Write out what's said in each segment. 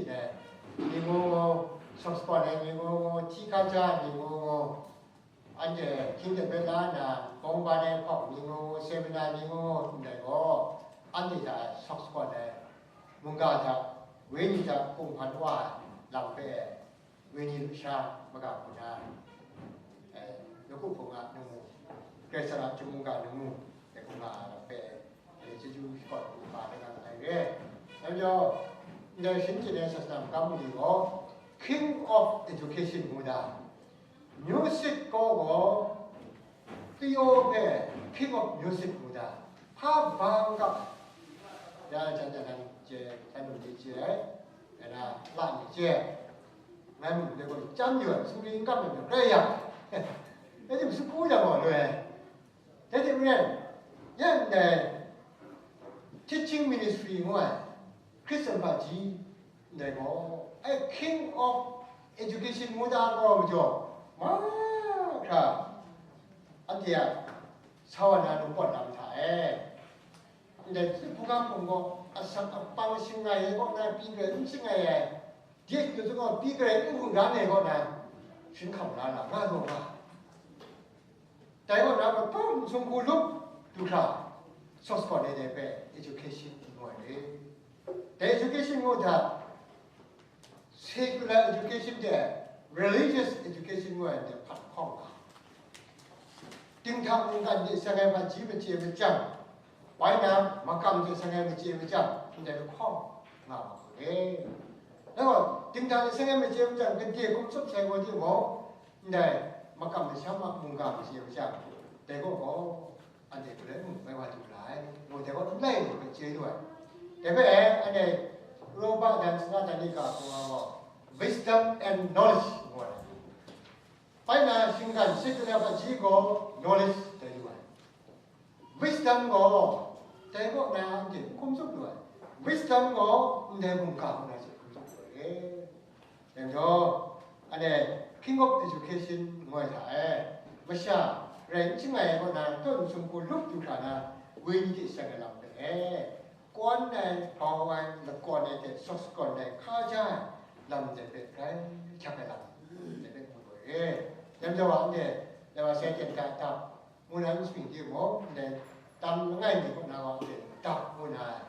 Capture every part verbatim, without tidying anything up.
Ni ngu ngu, sawk sawk ai ni ngu ngu, hti hkaja ai ni ngu ngu, anhte hkying de bai la nna, gawng ban ai hpawng ni ngu ngu, seminar ni ngu ngu, ndai gaw, anhte hta sawk sawk ai, mungga hta, wenyi hta hkum hpan wa ai lam hpe, wenyi lusha maga hku na, eh, nawku hpung a namu, Karai Kasang a chyum mungga namu, dai hku nga ai lam hpe, eh, chyeju shakawn hku hpa ai nga ai re. Dai majaw, ndai Shin Chin ai sasana makam ni gaw, King of Education ngu da, music gaw gaw, Theo hpe King of Music ngu da, hpa bang kap, ya jan jan nang chye, htan lu ni chye ai, ya na la ni chye ai, ngai mung de gaw chyam yu ai, sumri n kam ai majaw rai yang, dai hte msu hku yang gaw loi ai. Dai hte maren, ya ndai teaching ministry ngu ai, Hkristu hpaji ndai gaw, ai King of Education ngu da gaw majaw, mahkra anhte a sa wa na lungpawt lam hta e. Ndai hpung hkam hpung gaw, asak apang shangai ai kaw na pyi garai n shangai ai, de nu gaw pyi garai n hkungran ai kaw na, hpring hkam la na nga gaw nga. Dai kaw na, kahpang sumgu lup du hkra, sawk sawk ai dai hpe education ngu ai re. Dai education ngu hta, secular education de, religious education ngu ai de hpan hkawng nga. Dinghta mungkan de seng ai hpaji machye machyang, bai na makam de seng ai machye machyang, ndai lahkawng nga ma hku re. Dai gaw, dinghta de seng ai machye machyang, gade hkum tsup sai gaw timung, ndai makam masham a mungga machye machyang, dai gaw gaw, anhte hkrai mung bai wa du la ai, ngu dai gaw n lai lu hpe chye lu ai. Dai hpe anhte Roba dan Sanga dan ika hpung a gaw, wisdom and knowledge ngu ai. Bai na shinggan secular hpaji gaw knowledge dai lu ai. Wisdom gaw dai kaw na anhte n hkum tsup lu ai. Wisdom gaw ndai mungga kaw na hte hkum tsup lu ai. Dai majaw, anhte King of Education ngu ai hta e, masha rai n shangai ai kaw na, tawn sumhku lup du hkra na, wenyi hte seng ai lam hpe e, kawn ai, bau ai, lakawn ai hte sawk sakawn ai, hkaja ai lam de hpe grai hkyak ai lam de hpe mu lu ai. Dai majaw, anhte dai wa sai ten ta dap, ngu na n suming timung, ndai tam langai mi kaw na wa ndai dap ngu na ai,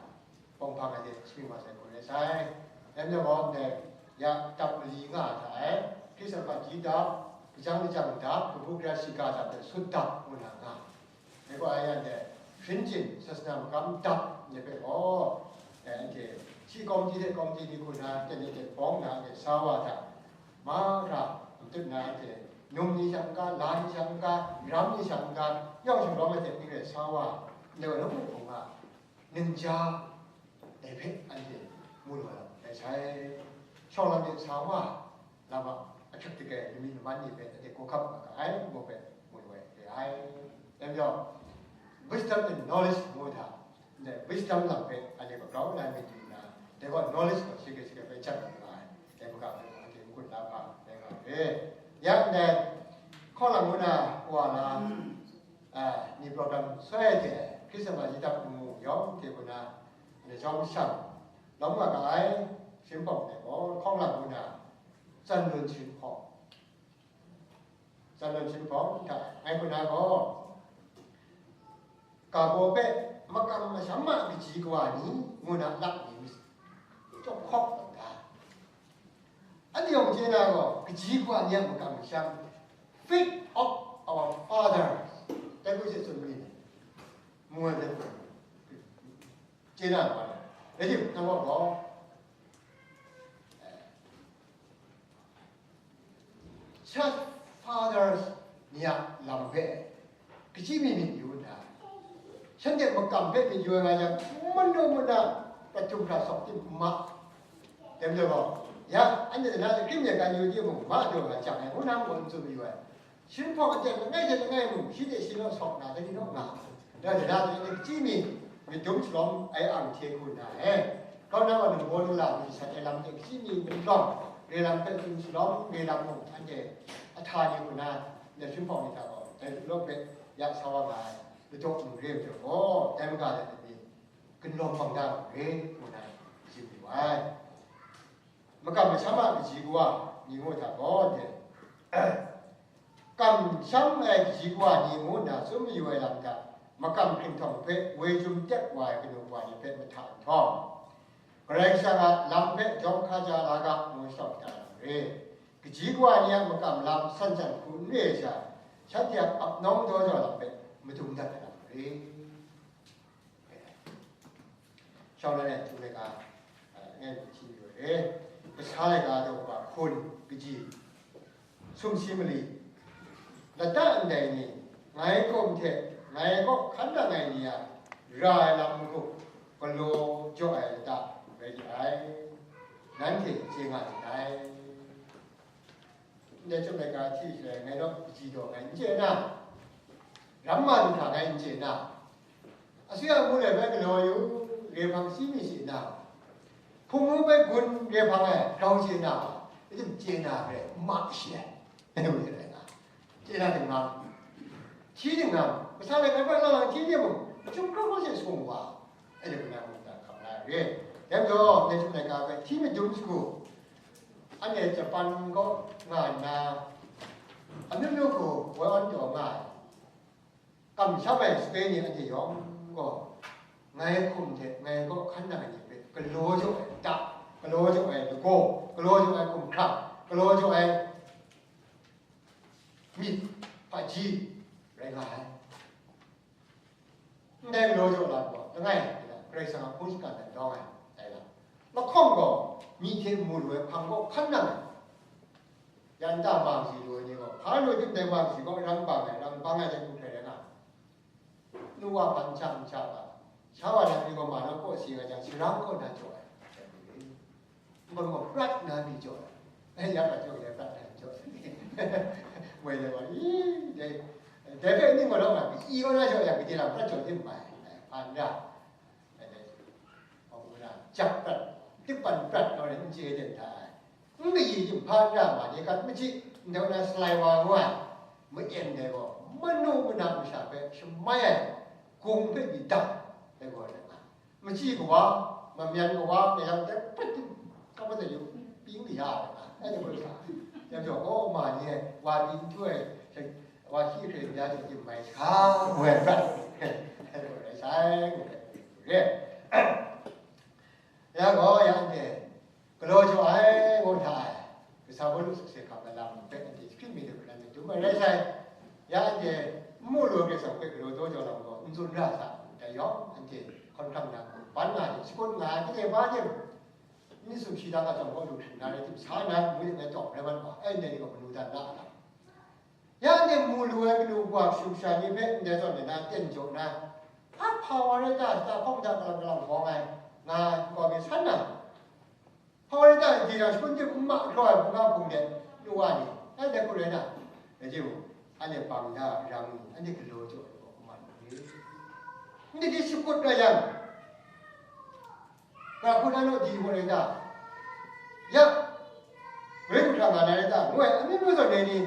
bawng hpang ai hte suming wa sai hku rai sai. Dai majaw gaw, ndai ya dap mali nga ai hta e, Hkristu hpaji dap, lajang lajang dap, kabu gara shiga dap hte sut dap ngu na nga. Dai gaw, ya ndai, Hkristu sasana magam dap, ndai hpe gaw, dai anhte shi kawmti hte kawmti ni hku na, ten ten bawng na, anhte sa wa hta, mahkra, matut na anhte, num ni hta n-ga, la ni hta n-ga, ram ni hta n-ga, yawng shalawm ai hte n rai sa wa, ndai wa nawku hpung a, ningja, dai hpe anhte mu lu ai lam rai sai. Shawng lam de sa wa, lam a, ahkyak dik ai lamik laman ni hpe anhte hkawhkam nga ga ai, ngu hpe mu lu ai re ai. Dai majaw, wisdom and knowledge ngu hta, ndai wisdom lam hpe anhte grau na myit yu nna, dai gaw knowledge gaw shingkit shingkit hpe chyam yu nga ai, dai maga hpe anhte n-gun la hpa rai nga ai. Ya ndai, hkawng lang ngu na wa la, a, ni program soi ai hte, Hkristu ma yidap nmu yawng hte hku na, ni jawm shang, lawm nga ga ai, shim hpawng dai gaw, hkawng lang ngu na, Tsan Lun Shim Hpawng. Tsan Lun Shim Hpawng hta ngai hku na gaw, ga baw hpe makam masham a kaji kawa ni ngu na lap ni, chyawp hkawp taw da. Anhte yawng chye na gaw, kaji kawa ni a makam masham, faith of our fathers, dai hku she tsun mi ni, mu ai hte chye na wa na, rai timung, nang gaw gaw, church fathers ni a lam hpe, kachyi mi myit yu nna, shanhte makam hpe myit yu ai nga yang, n majaw mada, patum hkra sawk tim n ma. Dai majaw gaw, ya, anhte na hte hkrim de kan yu timung, ma jaw nga jang ai, ngu na mung n tsun mayu ai. Shim hpawng aten langai hte langai mung, shi hte shi naw sawk na, dai ni naw nga, dai hte na hte kachyi mi, myit dum shalawm ai ang hte hku nna e, grau na wa nang baw lula mi sat ai lam hte kachyi mi myit lawm, re lam hpe dum shalawm, re lam mung, anhte ahta ni hku na, ndai shim hpawng ni hta gaw, dai law hpe ya sa wa nga ai, ladaw nang re ai majaw gaw, dai maga let ai ni, gunlawm bang da ai re, ngu na, tsun yu ai. makam masham a kaji kawa ni ngu hta gaw, de, kamsham ai kaji kawa ni ngu nna tsun mayu ai lam hta, makam hkrinhtawng hpe woi jum tek wa ai kanu wa ni hpe mahta nhtawm, Karai Kasang a lam hpe jawm hkaja la ga, ngu shawng da na re. Kaji kawa ni a makam lam san san hku n re ai sha, shanhte a ap nawng daw jaw lam hpe madung dat ai lam re. Shawng na len htum laika, a, ngai hti yu ai re. Kasa laika daw hpa hkun kaji, sumsi mali, lata ndai ni, ngai hkum hte ngai kaw hkan nang ai ni a ra ai lam n-gup, galaw jaw ai lata rai lu ai, nanhte chye nga myit dai. Ndai chyum laika hti shaloi ngai naw kaji daw ngai n chye na, ramma du hta ngai n chye na, asuya mu lai bai galaw yu, re hpang si mi si na, hpung mu bai gun re hpang ai grau chye na, itum chye na hpe ma shi ai, ngai mu lai na, chye na dinglam, hti dinglam, kasa laika hpe lang lang hti ni mung, chyum hkra hkra she sung wa, anhte kaw na mungdan hkam la ai re. Dai majaw, ndai chyum laika hpe hti madun shagu, anhte Japan kaw nga nna, amyu myu hku woi awn taw nga ai, kamsham ai sape ni anhte yawng gaw, ngai hkum hte ngai kaw hkan nang ai ni hpe galaw jaw ai lata, galaw jaw ai lagaw, galaw jaw ai hkumhkrang, galaw jaw ai myit hpaji rai nga ai. Ndai galaw jaw lam gaw, langai, Karai Kasang a hpung shingkang hta dawng ai, dai lam. Lahkawng gaw, myi hte mu lu ai hpang kaw hkan nang ai. Yan ta ma kaji lu ai ni gaw, hpa lu ai tim dai ma kaji kaw rang bang ai, rang bang ai hte hkru hkrai rai nga. Nu wa hpan n cha n cha ga, sha wa na pyi gaw, ma naw kaw si nga jang, sharang kaw na jaw ai. Nbawm gaw prat nna mi jaw ai, ya prat jaw, ya prat nna jaw ai. Woi lai gaw, i, dai, dai hpe ning gaw, nang na pyi i kaw na jaw yang, gade lam prat jaw tim mai, hpa n ra, dai, dai, hpa n ra, jak prat, tikpan prat kau ai n chye ten hta ai. N kayi jim hpa n ra ma ni kat machyi, ndai na salai wa ngu ai, ma-en dai gaw, manu mana masha hpe shamai ai, gung hpe mi dang ai gaw, Machyi kawa, mamyan kawa, mayang dai hpe tim, kap ai yu, pyi n kaya ai, anhte gaw sa. Yang jaw, oh, ma ni e, wa pyi n htu ai, wa hkyi hkrai n ya ai tim mai sa, ngu ai prat, rai sai, ngu ai re. Ya gaw, ya anhte, galaw jaw ai, ngu hta ai, kasa baw lu sukse hkam ai lam hpe anhte jahkring mi hte maren myit dum ai rai sai. Ya anhte n mu lu ai Karai Kasang hpe galaw daw jaw lam gaw n tsun ra sa, dai yawng anhte hkawn hkrang na hku ban nga ai, shakut nga ai, gade ba ning, n sumshi da nga chyawm gaw lu hkring na rai tim sa na, ngu ning ai tawng rai mat wa, ai ndai ni gaw manu dan la ai lam. Ya anhte mu lu ai kanu wa kashu kasha ni hpe ndai zawn ai na ten jaw na, a hpa wa rai ta, sa hkawng da kalang kalang hkawng ai, nga ai, nkau mi san na, Hpawt da, di na shakun tim n ma jaw ai hpung ga hpung de, nu wa ni, anhte hku rai na, dai hte mung, anhte bang da, rang ni, anhte galaw jaw ai gaw, man ni, anhte hte shakut rai yang, ga hku na naw di hpawt rai ta, ya, grai hkra nga na rai ta, ngu ai, amyu myu zawn ai ni,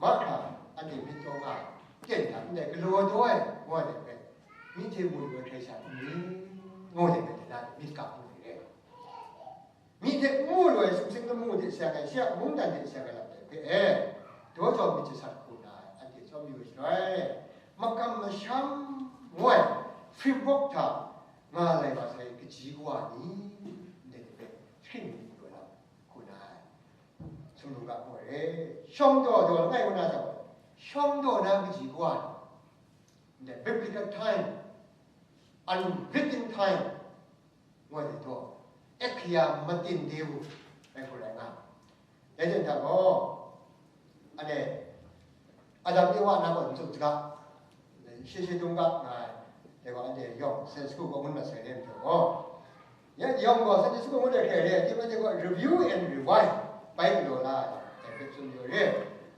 mahkra, anhte myit taw nga ai, ten hta ndai galaw daw ai, ngu ai hpe, myit hte mu lu ai hkrai sha n ri, ngu ai hpe, dai na myit ga ngu ai re. Myi hte n mu lu ai sumsing lamu hte seng ai, shi a mungdan hte seng ai lam dai hpe e, daw jau myit jasat hku na ai, anhte tsawm yu ai shaloi, makam masham ngu ai framework hta nga lai wa sai kaji kawa ni, ndai hpe hkring myit lu ai lam hku na ai, sumru ga ngu ai re. Shawng daw daw langai ngu na jang, shawng daw na kaji kawa ni, ndai biblical time, unwritten time, ngu ai ni hta, Ekhaya matin de wu, rai hku rai nga. Dai hte hta gaw, anhte, Adam Ewa na gaw n tsun saga, she she dung ga nga ai, dai gaw anhte yawng Sunday school kaw ngun mat sai re ai majaw gaw, ya yawng gaw Sunday school ngun ai hkrai re ai, tim anhte gaw review and rewind bai galaw la ai, dai hpe tsun yu re.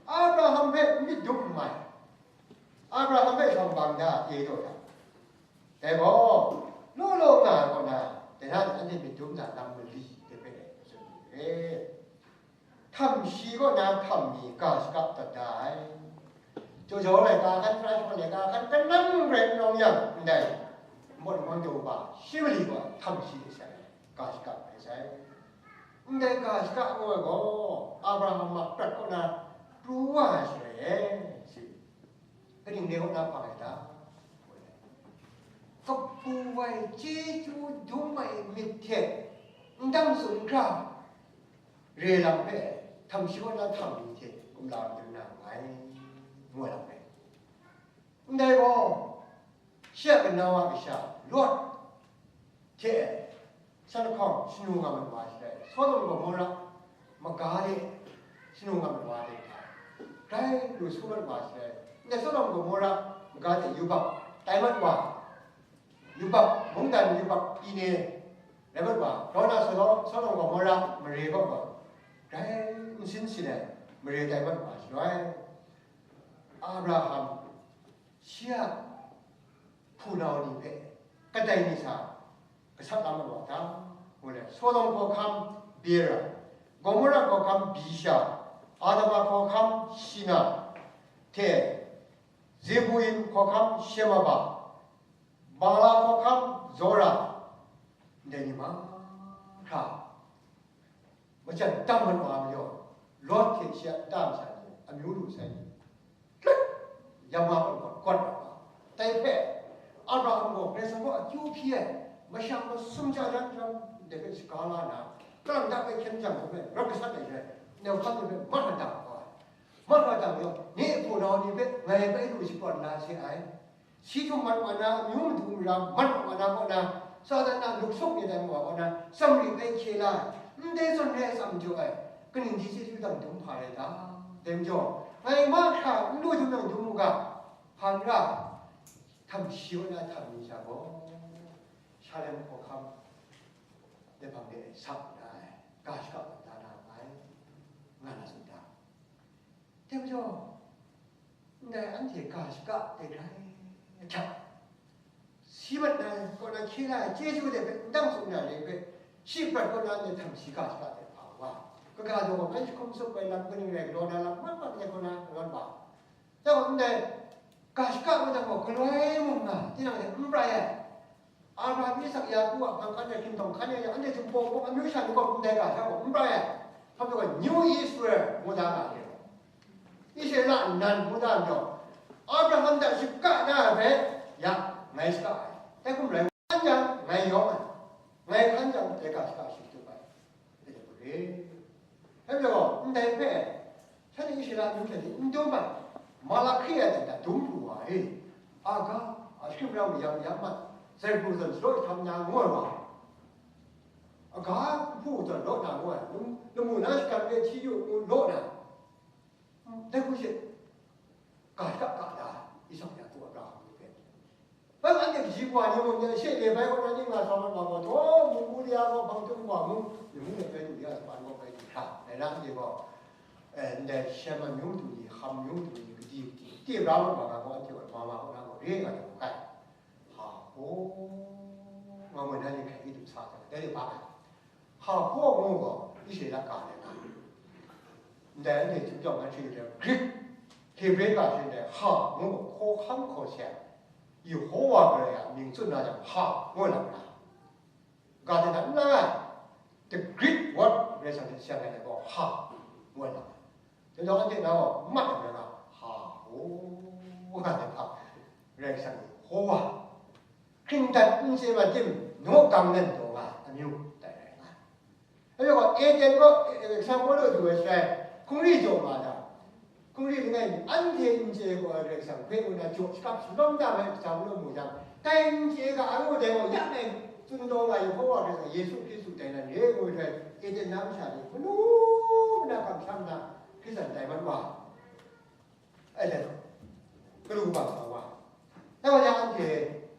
Abraham hpe myit dum n mai, Abraham hpe shawng bang da, chye taw da. Dai gaw, law law nga ai kaw na, dai na anhte myit dum na lam mali de hpe tsun yu re. Htam shi kaw na htam mi ga shaka dat da ai. Jaw jaw laika hkan, pra shawng laika hkan, kanang rai n rawng yang, ndai, npawt nhpang daw ba, shi mali gaw htam shi de sai, ga shaka rai sai. Ndai ga shaka ngu ai gaw, Abraham a prat kaw na pru wa ai shaloi e, si. Kaning re kaw na hpang ai ta? Kabu ai chyeju dum ai myit hte ndang tsun hkra, re lam hpe htam shi kaw na htam ni hte kumla madun na nngai, ngu ai lam rai. Ndai gaw, shi a kanau a kasha Lot hte san lahkawng shanu nga mat wa ai shaloi, Sodom Gomora maga de shanu nga mat wa ai hta, grai lu su mat wa ai shaloi, ndai Sodom Gomora maga de yubak tai mat wa, yubak, mungdan yubak pyi ni rai mat wa, grau na Sodom, Sodom Gomora mare kaw gaw, grai nsin sin ai mare tai mat wa ai shaloi, Abraham shi a hpunau ni hpe kadai ni sa gasat la mat wa ta? Ngu le, Sodom hkawhkam Bera, Gomora hkawhkam Bisha, Adama hkawhkam Shina, hte Zeboim hkawhkam Shemaba, Bala hkawhkam Zora, ndai ni mahkra, majan dam mat wa ai majaw, Lot hte shi a nta masha ni amyu lu sai ni, yam wa gaw gawt wa. Dai hpe, Abraham gaw Karai Kasang kaw akyu hpyi ai, masha masum ja jan jan, dai hpe shaga la nna, kalang da hpe hkyen jang hpe, rawt gasat ai rai, nau hkam ni hpe mat na dang wa ai. Mat na dang yaw, nye a hpunau ni hpe ngai bai lu shaprawn la se ai. Si htum mat wa na, amyu madu mara mat wa na kaw na, Satan a luk suk ni tai wa kaw na, tsam ri bai hkye la ai, ndai zawn rai ai tsam jaw ai, kaning di chyeju dang dum hpa rai ta? Dai majaw, ngai mahkra n lu htum dang dum u ga, hpa n ra, htam shi wa na htam ni sha gaw, Shalem hkawhkam dai hpang de sak na ai, ga shaka mat da na ai, nga na tsun ta? Dai majaw, ndai anhte ga shaka de grai hta, si mat na kaw na hkye na ai chyeju de hpe ndang tsun na re hpe, shi prat kaw na ndai htam shi ga shaka de hpa wa, kaga daw gaw bai jahkum tsup ai lam kaning rai galaw na lam mat mat rai kaw na rawt wa. Dai gaw ndai ga shaka mahtang gaw galoi mung nga, tinang hte n prai ai. Abraham, Isak, Yaku a hpang hkan ai hkying tawng hkan e yang, anhte htum hpaw hpawng amyu sha ni gaw ndai ga sha gaw n prai ai. Hpa pyi gaw, New Israel ngu da nga ai. Israela nan ngu da ai majaw, Abraham hta shaka na ai hpe, ya, ngai shaka ai. Dai hkum rai, hkan yang, ngai yawng ai. Ngai hkan yang, dai ga shaka shingtup ai. Dai hte maren. Dai majaw, ndai hpe, shanhte Israela amyu sha ni n dum ai, Malahki a dai hta dum pru wa e, aga, a shakrim rau mayam mayam mat, zaikru zawn shalaw jahtam na ngu ai wa, aga, nhpu zawn law na ngu ai, lamu na shakrat hpe hti yu ngu law na, dai hku she, ga shaka ga da, Isak, Yaku, Abraham ni hpe. Bai anhte kaji wa ni mung, ya she le bai kaw na ning nga sa mat wa gaw, taw, mung mu de ya gaw, hpang tun wa mung, ni mung de bai du ya, ban gaw bai du hkra, dai na anhte gaw, eh, ndai Shem amyu madu ni, Ham amyu madu ni, kadi kadi, kadi ra mat wa ga gaw, anhte gaw, ma ma kaw na gaw, re nga taw hkai. Ha, ho, nga moi na ni hkai di du sa, dai de ba ai. Hpa hpaw ngu gaw, Israela ga de nga, ndai anhte Htingkyawng na hte re ai Grik, Hebre ga hte re ai hpa ngu gaw, hkawhkam hkaw se ai, Yehowa Karai a mying tsun na jang, hpa ngu ai lam ra. Ga de na n lang ai, the Greek word Karai Kasang hte seng ai gaw, hpa ngu ai lam. Dai gaw anhte na gaw mat ai rai nga, ha, ho, nga ai hpa, Karai Kasang ni, Yehowa, hkringdat n chye mat tim, naw gang nan taw nga ai amyu tai rai nga ai. Dai gaw, Eden gaw, e, e, Karai Kasang gaw du ai shaloi, hkungri jaw nga ai ta? Hkungri langai mi, anhte n chye gaw ai Karai Kasang hpe ngu na jaw shakap shalawm da ai Karai Kasang law mu jang, dai n chye ga ai ngu dai gaw, ya ngai tsun taw nga ai Yehowa Karai Kasang Yesu Hkristu dai nan re ngu ai hpe, Eden na masha ni manu mana kamsham nna hkri san tai mat wa. Ai dai, galu bang sa wa. Dai wa yang anhte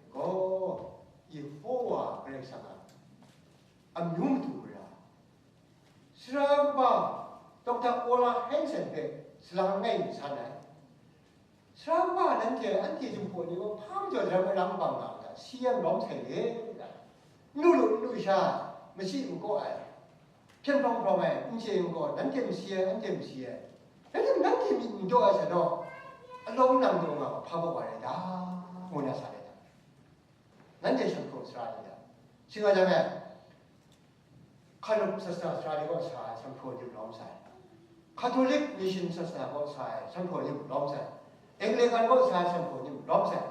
gaw, Yehowa Karai Kasang a amyu madu mara, Sara kaba Doctor Ola Hansen hpe salang langai mi san ai. Sara kaba nanhte, anhte Jinghpaw ni gaw hpa majaw daram aram bang nga u ta, C M lawm sai le, n lu lu, n lu sha, masi n kaw ai, hpyen hprawng hprawng ai, n chye n kaw, nanhte masi ai, anhte masi ai, rai timung, nanhte myit n daw ai sha naw, alawng nang daw nga hpa kaw wa rai ta, ngu na sa ai ta. Nanhte shanhkrum sara ni ta, shing nga jang e, Hkalup sasana sara ni kaw sa ai sanhpaw ni lawm sai. Catholic Mission sasana kaw sa ai sanhpaw ni lawm sai. Anglican kaw sa ai sanhpaw ni lawm sai.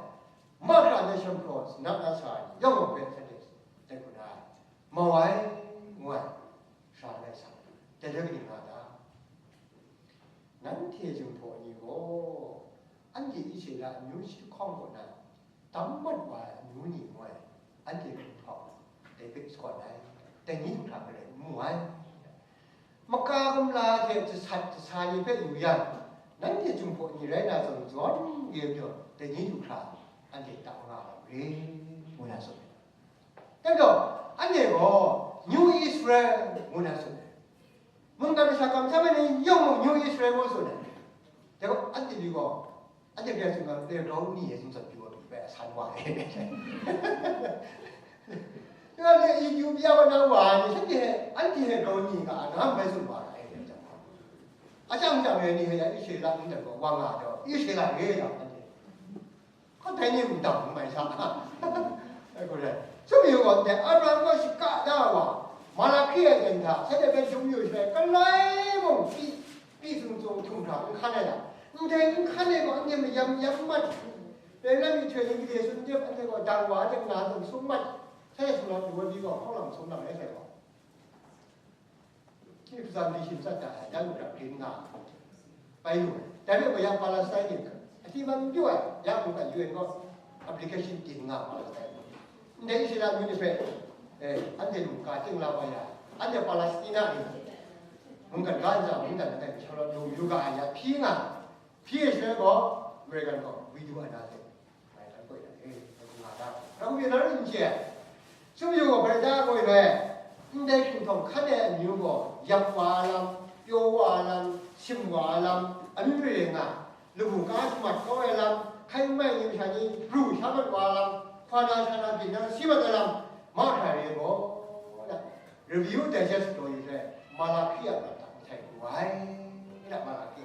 Mahkra na sanhpaw sanat na sa ai ni yawng yawng hpe shanhte dai hku na ai. Mau ai, ngu ai, sara lai sa. Dai hte kaning nga ta? Nanhte Jinghpaw ni gaw, anhte Israela amyu shi hkawng kaw na, dam mat wa ai amyu ni ngu ai, anhte hkrung hpawng dai hpe shakawn ai, dai ni du hkra garai n mu ai. Maka kumla hte jasat jasa ni hpe yu yang, nanhte Jinghpaw ni rai na zawn zawn re ai majaw, dai ni du hkra anhte tak nga ai lam re, ngu na tsun ai. Dai majaw, anhte gaw New Israel ngu na tsun ai. Mungkan masha kamsham ai ni yawng mung New Israel ngu tsun ai. Dai gaw, anhte ni gaw, anhte hpe tsun ga, le grau ni e tsun tsawt pyi wa pyi bai a san wa ai. Nga le Ethiopia wa na wa ai ni, shanhte hpe, anhte hpe grau ni ga a, nga bai tsun wa ai, dai jang. Achyang chyang e ni hpe ya Israela ngu dat gaw, wa nga ai gaw, Israela re ya, anhte. Hkawt dai ni ndang n mai sa. Ai gaw rai. Sumyu gaw ndai Abraham gaw shaka da wa, Malahki a ten hta, shanhte hpe jum yu shaloi, galai mung pyi, pyi sung sung htum hkra n hkan ai lam. Ndai n hkan ai gaw, anhte mayam yam mat, Lewi myihtoi ni gade tsun dep, anhte gaw dang wa ai hte nna sung sung mat, shanhte sung lam yu ai pyi gaw, hkawng lam sung lam rai sai gaw. Shi hpang di shi matsat da ai, ya lu hkra grin nga, bai lu ai. Dai hpe gaw ya Palestine ni, a hti man n pyaw ai, ya mungkan U N gaw application tin nga Palestine ni. Ndai Israela amyu ni hpe, eh, anhte mungga ting la wa ya, anhte Palestina ni, mungkan Gaza, mungkan langai hpyi shalawt lu yu ga ai ya hpyi nga, hpyi ai shaloi gaw, American gaw, we do another. Ngai htan koi na e, ngai hku nga ga, ngai hku byin na rai n chye ai. Sumyu gaw bai da koi noi, ndai hkinghtawn hkan ai amyu gaw, yak wa ai lam, pyaw wa ai lam, sim wa ai lam, amyu re re nga, lamu ka shamat kau ai lam, hkai n mai ni masha ni ru sha mat wa ai lam, hkwa na sha na byin na si mat ai lam, mahkra re gaw, Review Digest law yu sai, Malahki a mat hta mahtai pru ai, Malahki.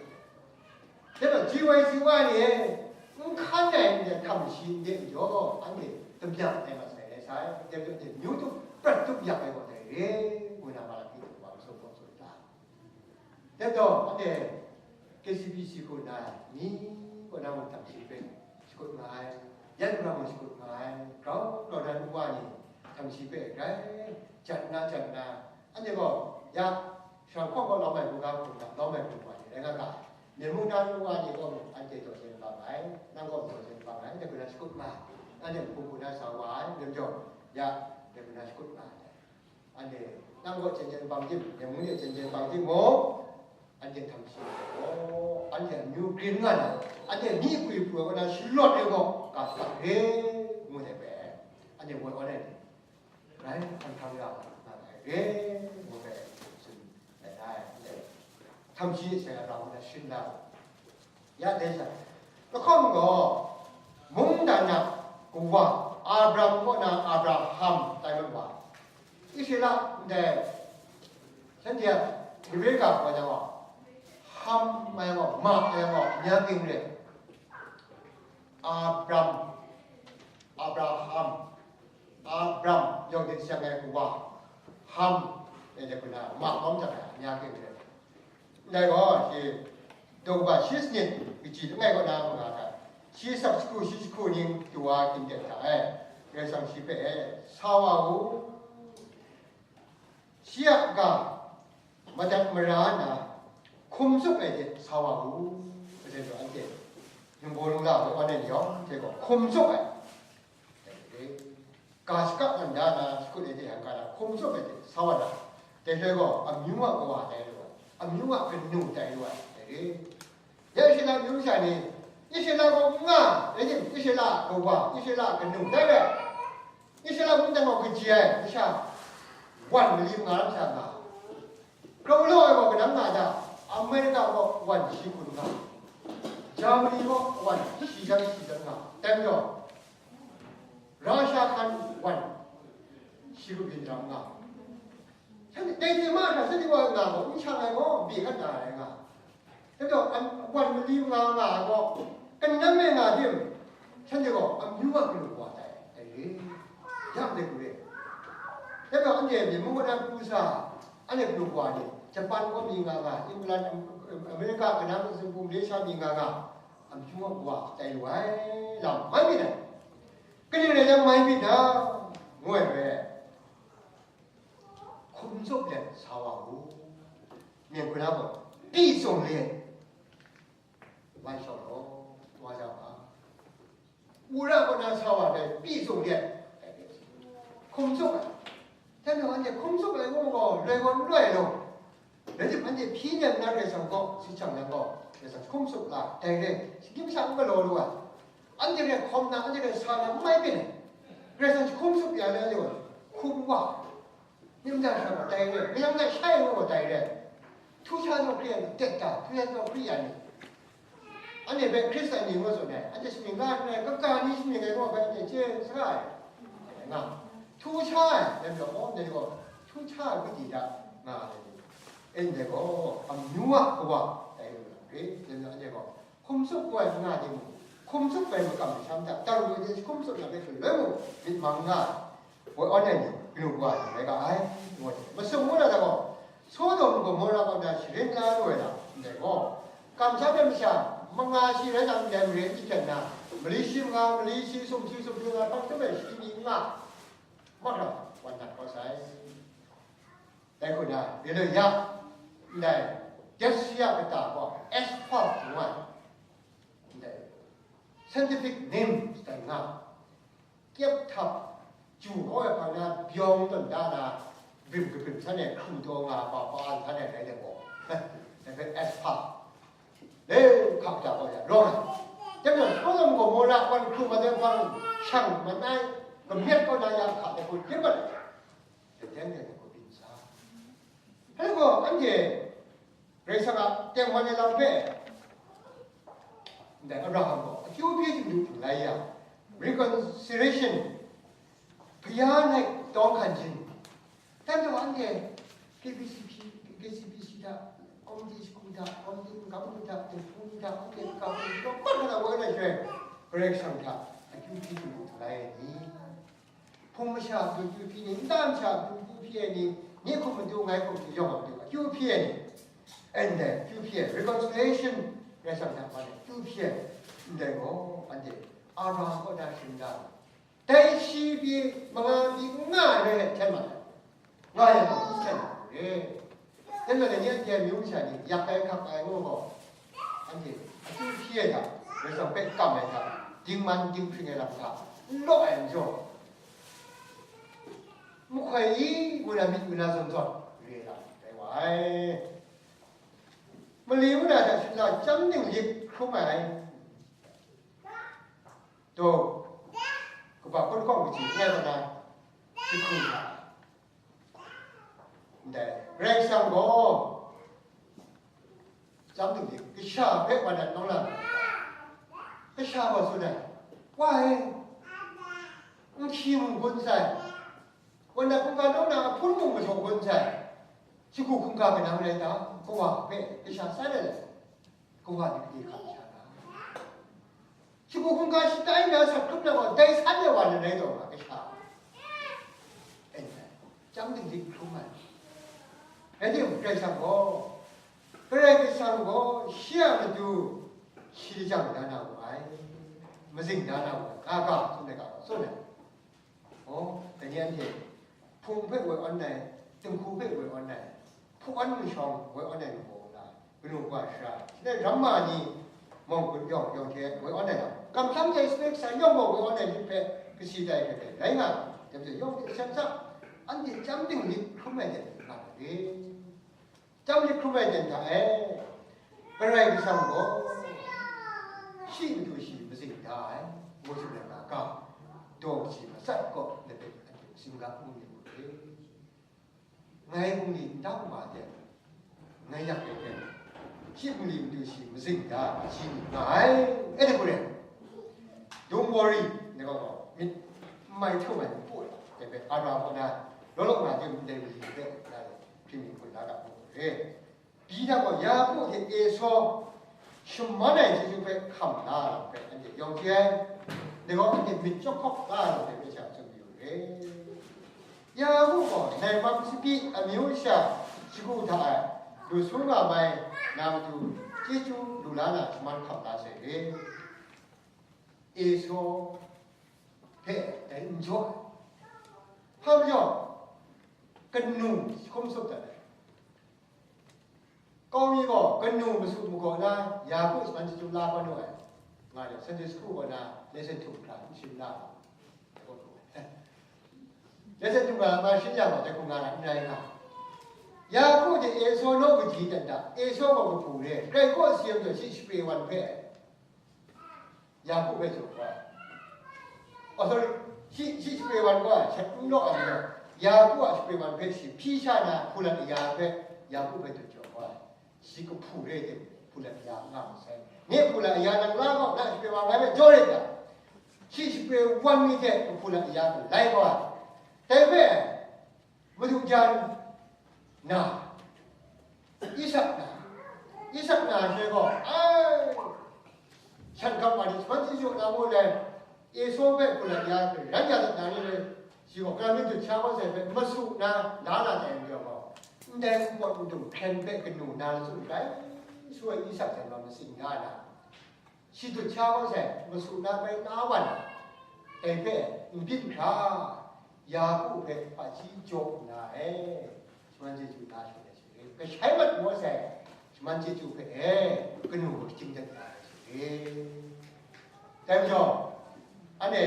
Dai majaw, G Y C Y ni e, n hkan ai ndai hkam shi n de majaw, anhte damyang ai mat sai rai sai, dai majaw, anhte myu tup, prat tup yak ai gaw dai re, ngu na Malahki hte wa masum gaw tsun ai ta? Dai majaw, anhte K C B C hku na ai, mi kaw na mung htam shi hpe shakut nga ai, yan hku na mung shakut nga ai, grau grau na nu wa ni htam shi hpe grai jat na, jat na, anhte gaw, ya, Shawng hkawng kaw lawm ai hkungga hkungga, lawm ai hkungga ni rai nga ga, myen mung na nu wa ni gaw mung, anhte daw jen bang ai, nang gaw daw jen bang ai, anhte hku na shakut nga ai, anhte hpung hku na sa wa ai, nem jaw, ya, anhte hku na shakut nga ai. Anhte, nang gaw jen jen bang tim, myen mung ni jen jen bang timung, anhte htam shi ai gaw, anhte amyu grin nga na, anhte myi pwi pru ai kaw na shalawt ai gaw, ga shada re, ngu ai hpe, anhte woi awn ai ni. Rai hkang hkang ya nga ai re, ngu ai tsun ai, htam shi sai a rau na shin la. Ya dai sa, lahkawng gaw, mungdan a kawa, Abram kaw na Abraham tai mat wa, Israela ndai, shanhte a Rebeka kaw na wa, Ham ai gaw, Ma ai gaw, nya king re, Abram, Abraham, Abram yawng hte seng ai kawa, Ham, e de kuna, ma hkawm jang ai, nya king re. Ndai gaw, shi, daw kaba shi sanit, kaji langai kaw na manga hta, shi sap jahku, shi jahku ning, du wa gindet hta e, Karai Kasang shi hpe, sa wa u, shi a ga, madat mara na, hkum tsup ai hte sa wa u, majaw anhte, ningbaw lingla hpe awn ai ni yawng hte gaw hkum tsup ai, dai re. Ga shaka lam da na, shakut ai hte hkam ga na, hkum tsup ai hte sa wa na, dai hpe gaw amyu a kawa tai lu ai, amyu a kanu tai lu ai, dai re. Ya Israela amyu masha ni, Israela gaw n nga, rai tim, Israela a kawa, Israela a kanu tai re. Israela mungdan gaw kaji ai masha, wan mali manga masha nga, grau law ai gaw kanang nga da, America gaw wan shi hkun nga, Germany gaw wan shi jan shi jan nga, dai majaw, Russia hkan wan shi kabyin ram nga, shanhte dai hte mung shanhte gaw nga gaw, n shang ai gaw, bye hkat na ai nga. Dai gaw, wan mali nga nga ai gaw, kanang e nga tim, shanhte gaw amyu a kanu wa tai, dai re, ya dai hku re. Dai gaw, anhte myen mung kaw na pru sa, Anhte pru wa ni, Japan gaw mi nga nga, England, Am-, America, kanang Singapore, Malaysia mi nga nga, amyu a wa tai lu ai lam mai mi dai. Kaning rai yang mai mi dai, ngu ai hpe, hkum tsup let sa wa u. Myen hkuna gaw, ပြီဆုံးလျက် ဝိုင်းလျှောက်တော့ သွားကြပါ။ ဝရဝဏ္ဏ ဆောင်ပါတယ် ပြည့်စုံလျက် ခုံစုပ်ပါ။ တမန်တော်က ခုံစုပ်တယ် ဘုန်းတော်လွယ်ကောလွယ်တော့ ဒါကြောင့် အန်တီ ဖြည်းနဲ့ နားလည်ဆောင်တော့ စစ်ဆောင်လမ်းတော့ လက်ဆောင် ခုံစုပ်လာ တိုင်တဲ့ စိတ်မချမ်းသာလို့ လို့ပါ။ အန်တီ ရဲ့ ခေါင်းနာ အန်တီ ရဲ့ ဆာနာ မိုက်ပင် လက်ဆောင် ခုံစုပ် ပြလဲလို့ ခုံဝါ မြင့်မြတ်စွာဘုရားတိုင်တဲ့ မြင့်မြတ်စွာဘုရားတိုင်တဲ့ ထူးခြားသောခရစ်ယာန်တွေ တက်တာ ထူးခြားသောခရစ်ယာန်တွေ အဲ့ဒီပဲ ခရစ်ယာန်တွေလို့ဆိုနေ အတရှင်ကလည်း ကကနီရှင်တွေကပဲ ကျေးဇူးတင်ငါ ထူးခြားတယ်ပြော ဟောတယ်ကော ထူးခြားဝိတ္တိဒ ငါတယ် အဲ့ဒီကော အမျိုးအကွာတယ် အဲ့ဒီကော ခုံစုပ်ကွာငါတယ် ခုံစုပ်ပဲ မကမ်ရှမ်းတာ တရူးရဲ့ ခုံစုပ်လာပဲ လွယ်လို့ မြစ်မင်္ဂလာ ဝဲ online နေ ပြုလုပ်သွားတယ် က အဲ ဝဲ မစုံဘူးလား တော့ သိုးတုံ ဂေါမောရ ကောက်တာ ရှရင်းသားတို့ ဝဲ လာ နေ ကော ကမ်ချား တဲ့ မရှာ မင်္ဂလာ ရှိ ရဲ တောင် တယ် မရင်း ကြီး ထက် နာ မလေး ရှိ မင်္ဂလာ မလေး ရှိ ဆုံး ရှိ ဆုံး ပြု လာ တော့ တမဲ့ ရှိ ပြီး ငါ မတ် တော့ ဝါ နတ် ကော ဆိုင် တဲ့ ခု န ဒီ လို ရ နေ ကျက်စီ ရ ကတာ ကော asphalt ဝါ တဲ့ scientific name တဲ့ ငါ ကျက်ထပ် ကျူ ဟော ရ ဖာ နာ ပြောင်း တွန် ဒါ နာ ဘင် က ပင် ဆန်း နဲ့ ခူ တော် ငါ ပါ ပါ ဆန်း နဲ့ လဲ တဲ့ ပေါ့ တဲ့ ပဲ asphalt လေ ခပ် တာ ပေါ့ ရ ရော င်း တဲ့ တော့ သိုးတုံ ဂေါမောရ วัน ခု မ တဲ့ ฟัง ช่าง မ နိုင် ကမျက် ကော နာ ရ ခါ တဲ့ ကို ကျက် ပတ် တဲ့ တဲ့ ကို ပင် စား ဟဲ ကော အန် ကျေ ဂရိတ် ဆ က တဲ မ နဲ့ လောင် ဖဲ ဒါ အဘရဟံ ကော အကျိုး အပြစ် တူ တူ လိုက် ရ reconciliation ဘုရား နဲ့ တောင်းခံခြင်း တန်တော် အန် ကျေ KBCP KCBC ဒါ ကော်မတီ စကူ ဒါ ကော်မတီ က ဘူး ဒါ တ ဘူး ဒါ အန် ကျေ က ဘူး တော့ ပတ် လာ ဝဲ လိုက် ရွှဲ ဂရိတ် ဆ က အကျိုး အပြစ် တူ တူ လိုက် ရ ဒီ ဖုံမရှါ သူသူဖြစ်နေ တမ်းချာ သူသူဖြစ်နေ နေခုံမတူ ငိုင်းခုံမတူ ရောက်မတူ အကျိုးဖြစ်နေ အဲ့ဒါ ကျိုးဖြစ် reconciliation ရဆောင်တာပါလေ ကျိုးဖြစ် အဲ့ဒါကို အဲ့ဒီ အာရံ ကော ဒါ ရှင် ဒါ တိုင်ရှိပြီး မင်္ဂလာ ပြီး ငါ ရဲ ထဲမှာ ငါ ရဲ ကို ဆက်လာတယ် အဲ့လိုနဲ့ ညက်ကျဲ မျိုးချာ နေ ရပ်ပဲ ခပ်ပဲ ဟို ပေါ့ အဲ့ဒီ အကျိုးဖြစ်ရတာ ရဆောင်ပဲ ကပ်မယ် ခပ် ဒီမန် ဒီဖင် ရ ခပ် လော့ အဲ ကြော မခွဲး ဝေလာ မိ ဝေလာ စွန် စွန် ရေ လာ တဲ ဝါ မလီ ဝေလာ တ ဆူ လာ ကျမ်းတင် ရစ် ခုံး မ လိုက် တော့ ကပ ခုံး ကော မ ချီ ညက် ဝေလာ တ ခုံး ခါ ဒါ ရဲ ဆောင် ကော ကျမ်းတင် ရစ် က ရှာ ပဲ ဝါ ဒ နော လာ က ရှာ ဝါ စွန် ဒါ ဝါ ဟဲ မ ချီ မ ကွန် ဆိုင် ဝ န ခုံး က နော လာ အ ဖုံး မ မ ထော ကွန် ဆိုင် စကူ ခုံး က က န မ လဲ ဒါ က ဝါ ပဲ က ရှာ ဆိုင် လဲ လဲ က ဝါ ဒီ က ဒီ ခါ က ရှာ ဒါ စကူ ခုံး က ရှိ တိုင်း ဒါ စ ခုံး န ဝ ဒိုင် ဆိုင် လဲ ဝ န လဲ တော့ က ရှာ အဲ့ဒါ ကျမ်းတင် ရစ် ခုံး မ အဲ့ဒီ ရဲ ဆောင် ကော ရဲ ဆောင် ကော ရှေ့ မတူ ရှိ တ ကြောင့် ဒါ နာ ဝ မ စင် ဒါ နာ ဝ က က စွန် လဲ က စွန် လဲ ဟော တ ညက် ညက် ဖုံ ဖဲ ဝဲ online တင် ခု ဖဲ ဝဲ online ဖုံ အ မ ရှောင် ဝဲ online ဘော လာ ဘုလိုကွာ ရှရာ နဲ့ ရမ္မာ နီ မောင် ကို ပြောင်း ပြောင်း ထဲ ဝဲ online ကမ်ဖျမ်း တဲ့ စပက် ဆိုင် ရောက် မောင် ဝဲ online ဖဲ ကစီ တိုင်း ဖဲ ဖဲ နိုင် ငါ တ ပြောင်း ရောက် တဲ့ ဆက် ဆက် အန် တီ ကျမ်းတင် ရစ် ခုံး မဲ တဲ့ ငါ တ က့ ကျမ်းတင် ခုံး မဲ တဲ့ ဒါ အဲ ပရိုင် က ဆောင် ကို ရှိ မတူ ရှိ မစင် ဒါ အဲ မော စု လ က က ဒေါ် က စီ မ ဆက် ကော လက် တဲ့ အန် တီ စင် က ခုံး မဲ ကို တ က့ ငိုင်း ခုံး နီ ဒါ မ တဲ့ ငိုင်း ရ က တဲ့ ရှိ မ လီ မတူ ရှိ မစင် ဒါ ရှိ ငိုင်း အဲ့ တ ခုံး ရဲ Don't worry န ကော မ မိုင် ထုတ် မိုင် ပို့ တဲ့ ပဲ အာရံ ကော နာ လောလော ငါ ဒီ မ တဲ မ လီ တဲ့ ဒါ ဖြစ် မ ခုံး ဒါ က ပို့ ရဲ ပြီးတော့ ယာကုပ် ဟေ့ အေသော ရှမန်း နိုင် ကျေးဇူး ပဲ ခမ် လာ ပဲ အဲ့ဒီ ရောင် ကျဲ ဒီ ကော အဲ့ဒီ မစ် ကျော် ခပ် လာ ပဲ ပဲ ချာ ဆို ပြီး ရဲ ယာကုပ် ပေါ့ နိုင် မ စပီး အ မျိုး အစား Shagu hta e, lu su nga mai na matu, chyeju lu la na shaman hkam la sai re. Esaw hpe dai n jaw ai. Hpa majaw, kanu hkum tsup dat ai. Kau mi gaw kanu masu magaw na, Yaku shaman chyeju la kau nu ai. Nga jang, Sunday school kaw na lesson two hkra n shim na. Lesson two hkra ma shim yang gaw, dai hku nga na n rai nga. Yaku hte Esaw naw kaji dan da, Esaw gaw kahpu re, grai kaw si yang gaw shi shapre wan hpe. Yaku hpe jaw kau ai. Oh, sorry. Shi, shi shapre wan kau ai, shat n law ai majaw, Yaku a shapre wan hpe shi hpyi sha na, hpulat aya hpe Yaku hpe jaw kau ai. Shi kahpu re ai hte hpulat aya nga masai. Nye hpulat aya nang la gaw, na shapre wan ngai hpe jaw rit ga. Shi shapre wan ni hte hpulat aya galai kau ai. Dai hpe, Madu jan na, Isak na, Isak na she gaw, ai, shan gam wa ni shaman chyeju na mu le, Esaw hpe hpulat ya, ran ya dat na ni le, shi gaw, Karai myit dut sha kau sai hpe masu na, la na tai n gaw, ndai npawt ndung hkren hpe kanu na latsun rai, su ai Isak jan wa matsing nga na, Shi dut sha kau sai, masu na bai na wan, dai hpe n byin hkra, Yaku hpe hpaji jaw nna e, shaman chyeju na shanhte shi re, kashai mat ngu sai, shaman chyeju hpe e, kanu hkaching dat na ai shi re. Dai majaw, anhte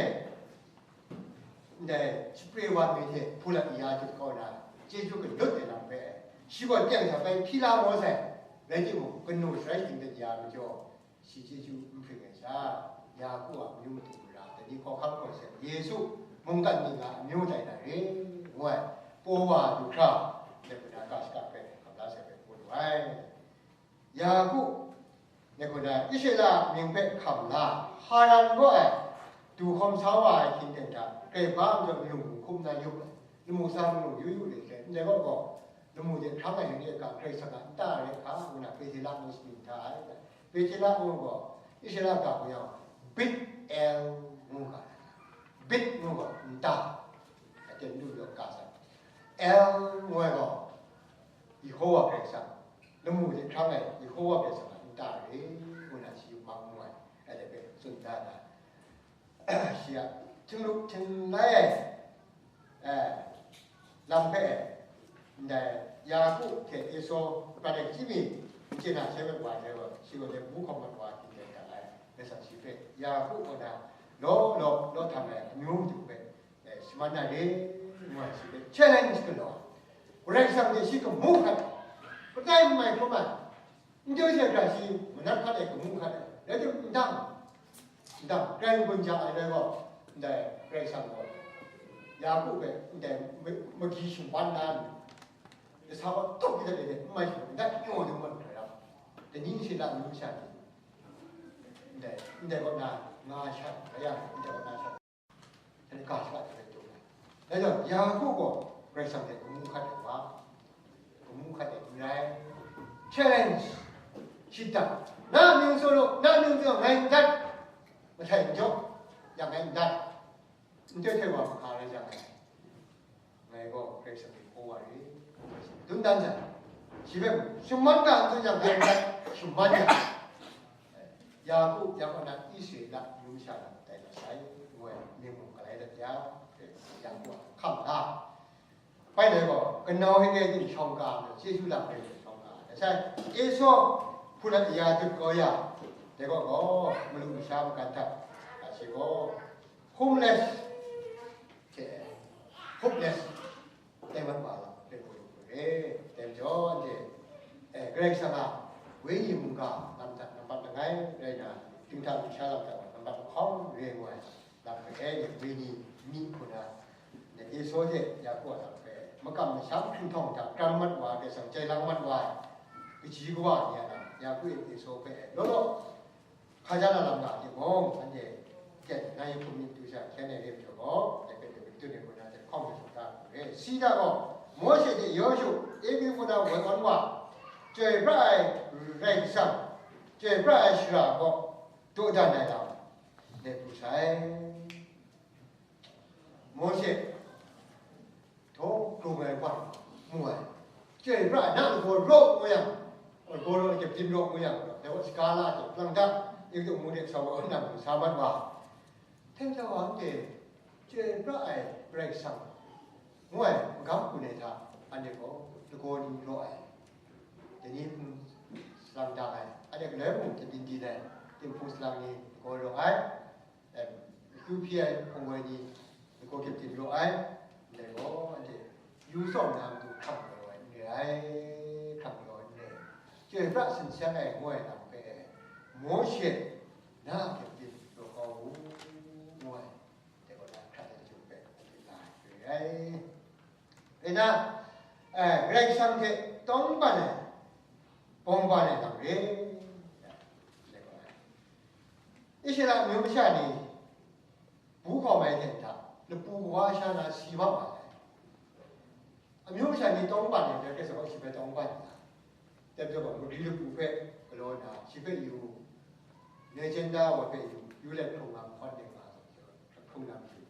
ndai shapre wa mi hte hpulat ya jut kau na, chyeju galut ai lam hpe, shi gaw teng hta bai hpyi la ngu sai, rai timung, kanu sharai shating dat ya majaw, Shi chyeju n hpring ai sha, Yaku a amyu madu mara, dai ni hkawhkam hkawhseng, Yesu mungkan ning a amyu tai na re, ngu ai, paw wa du hkra, dai hpuna ga shaka hpe hkam la sai hpe pun wu ai. Yaku, dai hpuna Israela mying hpe hkam la, Haran kaw ai, du hkawm sa wa ai hkying ten hta, grai hpa majaw yu hkum na yup ai, lamu sa lamu yu yu le hte, ndai kaw gaw, lamu de hkrang ai ni a ga Karai Kasang a nta re hka, ngu na Petela ngu shaning hta ai. Petela ngu gaw, Israela ga hku yang, Bet-el ngu ga, Bet ngu gaw, nta, aten lu yaw ga sai. El ngu ai gaw, Yehowa Karai Kasang, lamu de hkrang ai Yehowa Karai Kasang a nta re, ngu na shi yupmang ngu ai, ai de hpe tsun da na. Shi a htinglu htinglai ai, eh, lam hpe, ndai Yaku hte Esaw prat ai chyim mi, n chye na, she mat wa ai gaw, shi gaw dai bu hkawm mat wa ai hkying rai ai, dai hta shi hpe Yaku kaw na law law law htam ai amyu madu hpe, eh, shaman na re, ngu ai shi hpe challenge galaw ai. Karai Kasang hte shi kamu hkat ai, kadai n mai hkrum ai, N chyu hte hkra shi manat hkat ai, kamu hkat ai, rai timung, n dang, n dang, kren gun ja ai rai gaw, ndai Karai Kasang gaw, Yaku hpe ndai ma-, magi shingwan na nna, kasa gaw tup di dat ai, n mai shingwan, ndai pyaw dung mat hkra ram, dai ni shi la amyu masha ni, ndai, ndai kaw na nga shat, rai yang, ndai kaw na shat. Shanhte ga shaka hte rai taw ai. Dai yang, Yaku gaw Karai Kasang hte kamu hkat ai wa, kamu hkat ai n rai. Challenge, shidat, na mying tsun u, na mying tsun u, ngai n dat, mahtai n jaw, yang ngai n dat, n toi htoi wa mahka rai jang ai. Ngai gaw Karai Kasang hte hkaw wa re, dun dan jang, shi hpe shaman ga n tsun yang, ngai n dat, shaman yang. Yaku, Yaku nan Israela amyu masha lam tai dat sai, ngu ai mying mung galai dat ya, Yaku a hkam hta. Bai dai gaw, kanau hte e din shawng ka ai, chyeju lam hpe din shawng ka ai. Sai, Esaw hpunat ya dut kau ya, dai gaw gaw, malu masha magan hta, a shi gaw, homeless, hte, hopeless, tai mat wa lam hpe mu lu re, dai majaw, anhte, eh, Karai Kasang a Wenyi mungga lam hta nambat langai rai na, dinghta lusha lam hta nambat lahkawng re ngu ai lam hpe, eh, Wenyi myi hku na, Esaw hte Yaku a lam hpe, makam masham hkringhtawng hta kram mat wa, Karai Kasang chye lang mat wa ai, kaji kawa ni a lam, Yaku e Esaw hpe, law law, Hkajan na lam nga timung, anhte jen na yu hkum myit du sha, hkyen ai re majaw gaw, dai hpe dai hpe kadun ai kaw na hte hkawng hte shawng da hku re. Sida gaw, Mawshe hte Yawshu, Evi kaw na woi awn wa, chyoi pra ai Karai Kasang, chyoi pra ai shara gaw, dawdan ai lam, let pru sai. Mawshe, Htaw hkrung ai wan mu ai, Chyoi pra ai, na lagaw raw ngu yang, lagaw raw, kyepdim raw ngu yang, dai gaw saga la ai hte, lang ta, Egutu mung de sa wa, nang sa mat wa. Hten hta wa anhte, chyoi pra ai Karai Kasang, ngu ai magam hku ni hta, anhte gaw lagaw ni raw ai, dai ni hpung salang da ai, anhte galoi mung kyepdim din ai, dinghpung salang ni lagaw raw ai, em, akyu hpyi ai hpung woi ni lagaw kyepdim raw ai, ndai gaw, anhte yu tsawm na matu hkrang galaw ai n re ai, hkrang galaw ai n re ai, chyoi pra sinseng ai ngu ai lam hpe, Mawshe, na a kyepdim raw kau u, ngu ai, dai gaw na hkrat ai jahtum hpe anhte la ai re ai. Rai na, eh, Karai Kasang hte tawngban ai, bawngban ai lam re. Israela amyu masha ni bu hkawm ai hte hta, lapu kawa sha na si mat wa ai. Amyu masha ni tawngban ai hte, Karai Kasang gaw shi hpe tawngban ai. Dai majaw gaw, magri lapu hpe galaw nna, shi hpe yu, legenda wa hpe yu, yu let hkrung na mahkawn ning nga, hkrung na matu.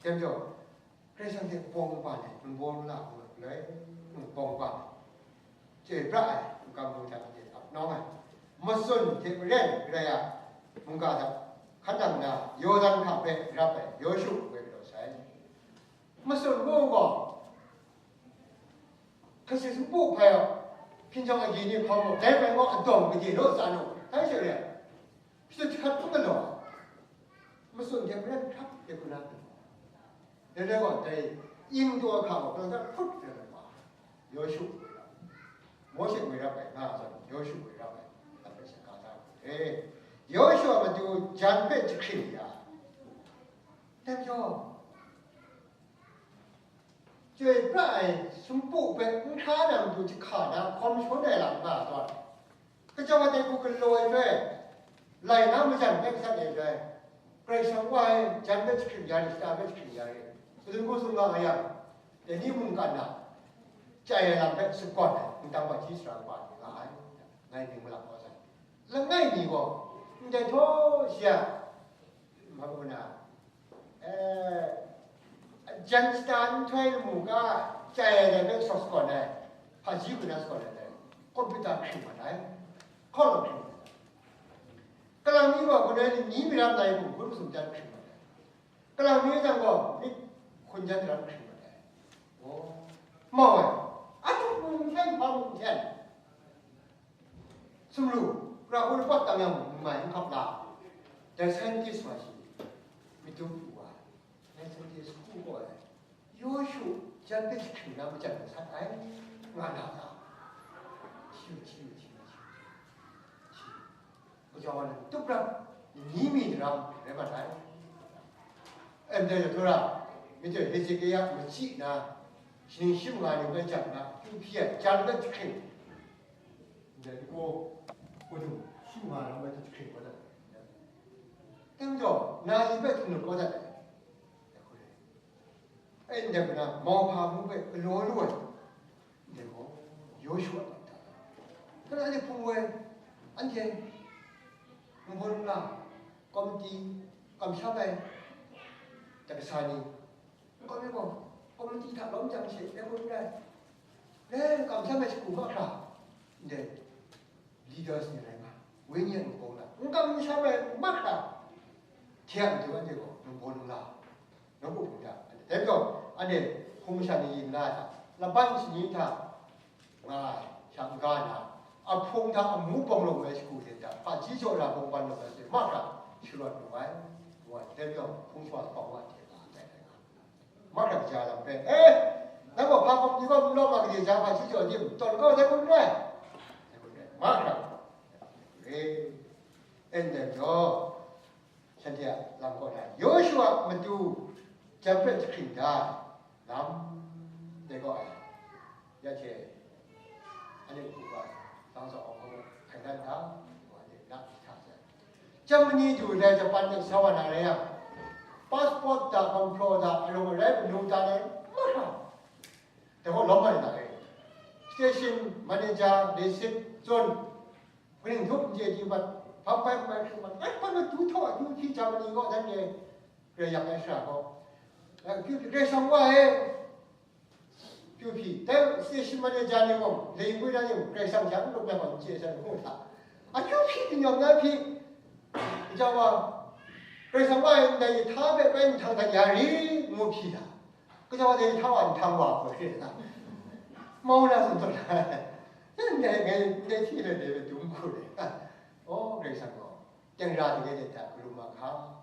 Dai majaw, Karai Kasang hte bawng ba ai, nbawng la ai, galoi, bawng ba ai, chyoi pra ai, n kam lu hta de ap nawng ai, matsun hte maren Karai a mungga hta hkan nang nna, Yawdan hka hpe rap ai Yawshu ngu ai galaw sai. Matsun ngu gaw, kasi sumpu hpai a, hkinjawng agyi ni hkawm gaw, dai bai gaw adawng gade law tsa nu, dai she re ai. Shi hkat hpung galaw, matsun hte maren hkrap de hku na, dai rai gaw, dai ing taw hka gaw, hpung hta hkrut de na wa, Yawshu woi rap, Mawshe woi rap ai nga zawn, Yawshu woi rap ai, dai bai shaka da ai. Yawshu a matu jan hpe jahkring ya, dai majaw, chyoi pra ai sumpu hpe n hkra na matu jahka na hkawm shangun ai lam nga ai zawn, kacau ai dai hku galaw ai hpe, lai na majan hpe gasat ai hpe, Karai Kasang wa ai jan hpe jahkring ya rit, shata hpe jahkring ya rit, madun hku tsun nga nga yang, dai ni mungkan na chyai ai lam hpe sagawn ai, ndang hpaji sara kaba ni nga ai, ngai ning malap kau sai. Langai mi gaw, ndai htaw shi a, hpa ngu na, eh, jan shata nhtoi lamu ga chyai ai dai hpe sagawn ai, hpaji hku na sagawn ai dai, kompyuta hkring mat ai, hkawng hkring mat ai. Kalang mi gaw, hkun ai ni, ni mi ram lai hku, hkun masum jan hkring mat ai. Kalang mi jang gaw, myit hkun jan ram hkring mat ai. Oh, mau ai, anhte mung hten, hpa mung hten. Sumru, ra hku lapat tang yang mung mai n hkap la, dai scientist wa shi, myit dum pru wa, dai scientist hku gaw ai, Yawshu jan hpe jahkring na majan masat ai, nga na ta? Hti yu, hti yu, hti yu, hti yu, hti yu. Gaja wa nang tup ram, ni mi daram rai mat ai. Ndai jahtau ra, myit dai Hezekia machyi na, shaning shi manga ni bai jan na, kyu hpyi ai, jan bai jahkring. Ndai lagaw, kudung, shi manga ni bai jahkring kau dat ai. Dai majaw, na i bai hkring lut kau dat ai. Ai, ndai hku na, mauhpa mung hpe galaw lu ai, ndai gaw, Yawshu a lam hta. Hkra anhte hpung woi, anhte, nbawt nla, komiti, kamsham ai, takasa ni, n gaw mi gaw, komiti hta lawm jang she, ndai hku n rai, e, kamsham ai shagu mahkra, ndai, leaders ni rai nga, wenyi a nbawng la, n kam n sham ai mahkra, hte a matu anhte gaw nbawng la, nawku hpung hta, dai gaw, anhte hpung masha ni yin la ai hta, laban shani hta, nga ai, sha n ga na, a hpung hta amu bawng lawm ai shagu hte hta, hpaji jaw na bawng ban lawm ai hte mahkra sharawt lu ai, ngu ai, dai gaw hpung shawa hpawng wa hte nga ai, dai nga. Mahkra kaja lam hpe, e, nang gaw hpa hkawm ni gaw n lawm a, gade ja hpa shi jaw dim, tawn kau dai kun rai? Dai kun rai. Mahkra, e, e ndai majaw, shanhte a lam kaw na, Yawshu a matu jan hpe jahkring da ai lam, dai gaw ai. Ya hte, anhte hku ga, Tang Zaw Awng gaw hkainan da, anhte na hta sai. Germany du ndai Japan de sa wa na rai yang, passport da, gumhpraw da, arung arai manu da le, mahkra. Dai gaw lawm ai na e. Station manager, receipt, tsun, kaning htup n chye di mat, hpang bai n bai hkring mat, rai hpan matu htaw, akyu hpyi Germany gaw dan e, Karai yak ai shara gaw, akyu hpyi Karai Kasang wa e, Akyu hpyi, dai station manager ni mung, lei bwi na ni mung, Karai Kasang hte n lup na gaw n chye ai hte n hta. Akyu hpyi, n-yawm na hpyi, gaja wa, Karai Kasang wa e ndai hta hpe bai nhtang hta ya ri, ngu hpyi da. Gaja wa dai hta wa nhtang wa hkoi hkrit da. Mau na tsun tawn na, ndai, ndai, ndai hpyi le, dai dum hku le. O, Karai Kasang gaw, teng ra ding e de hta, garum mahka.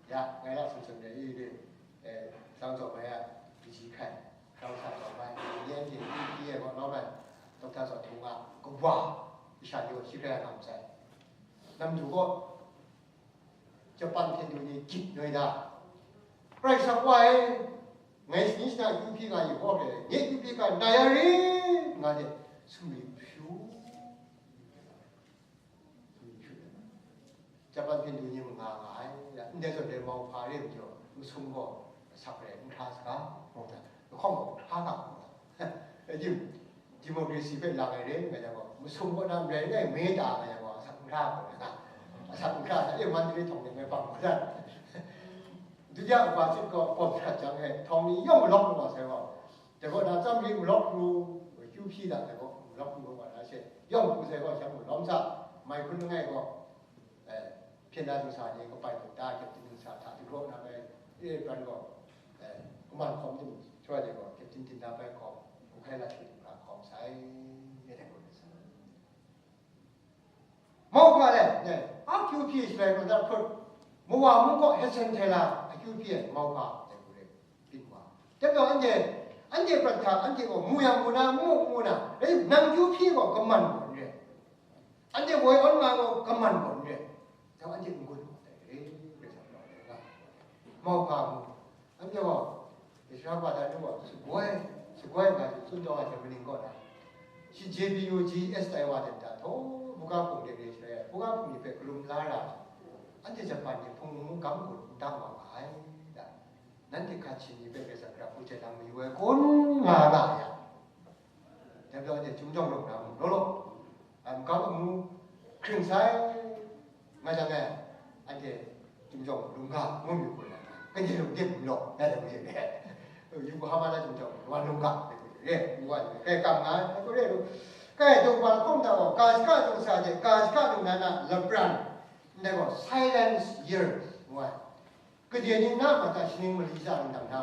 Ya, ngai la sung sung de, i de, eh, sang zaw mai a, kaji hkai, grau sa zaw mai, yen de, i, i e gaw lawm ai, Dokta Zaw Htung a, kawa, i sha ni gaw shi hkrai a hkam sai. Nam du gaw, Japan hte du ni gyit noi da. Prai sak wa e, ngai sini shana akyu hpyi ga yu gaw re, nye akyu hpyi ga na ya re, nga de, sumri hpyu. Japan Hpindu ni manga nga ai, ndai zawn dai mauhpa re majaw, masum gaw asak re n hkra saga, hkawng gaw hkra ga hkawng ga. Democracy hpe lang ai re nga yang gaw, masum kaw na marai langai me ta nga yang gaw, asak n hkra hkawng ga, asak n hkra sa, e, Mandalay htawng de ngai bang gaw dan. Dutya upa sit gaw pawt hkrat jang e, htawng ni yawng malawk lu wa sai gaw, dai gaw na tsam ri malawk lu, kyu hpyi da, dai gaw malawk lu wa na she, yawng hku sai gaw, shanhte lawm sa, mai hkun langai gaw, eh, hpyen na dingsa ni kabai dum da, kyepdin dingsa hta dingraw na bai, e, pran gaw, eh, kaman hkawm tim, shaloi de gaw, kyepdin din na bai hkawm, hku hkai la hkye du hkra hkawm sai, e, dai gaw dai sa. Mauhpa le, ne, akyu hpyi shaloi gaw dat hput, mawa mung kaw hesen hte la akyu hpyi ai mauhpa dai hku re, byin wa. Dai gaw anhte, anhte prat hta, anhte gaw mu yang mu na, mu mu na, rai nang akyu hpyi gaw kaman gaw n re. Anhte woi awn nga gaw kaman gaw n re. Dai gaw anhte n-gun gaw dai re, Karai Kasang gaw dai ga. Mauhpa mu. Anhte gaw, Israel ga da nu gaw, shagoi, shagoi nga tsun taw ai hte maning kaw na, shi J B U G S tai wa hte nta, htaw, buga hpung de re sharai ai, buga hpung ni hpe karum la ra ai, anhte Japan ni hpung mung gam gun n dang wa ga ai, da. Nanhte hkat shin ni hpe Karai Kasang hkra hku hte lang mayu ai kun, nga nga ai yang, dai majaw anhte Chyum Jawng Lung na mung law law, a, n-gau amu hkring sai, nga jang e, anhte Chyum Jawng Lung ga ngu mi hku na, kaji lung dip n law, ya dai hku yin e, Yokohama na Chyum Jawng Lung, wa lung ga, dai hku yin e, ngu wa, kai kam nga ai, dai hku re lu, kai, Daw Kaba lahkawng hta gaw, ga shaka dingsa hte ga shaka dingnan a lapran, ndai gaw silence year, ngu ai. Kaji ni na ma ta shaning mali tsa n dang na?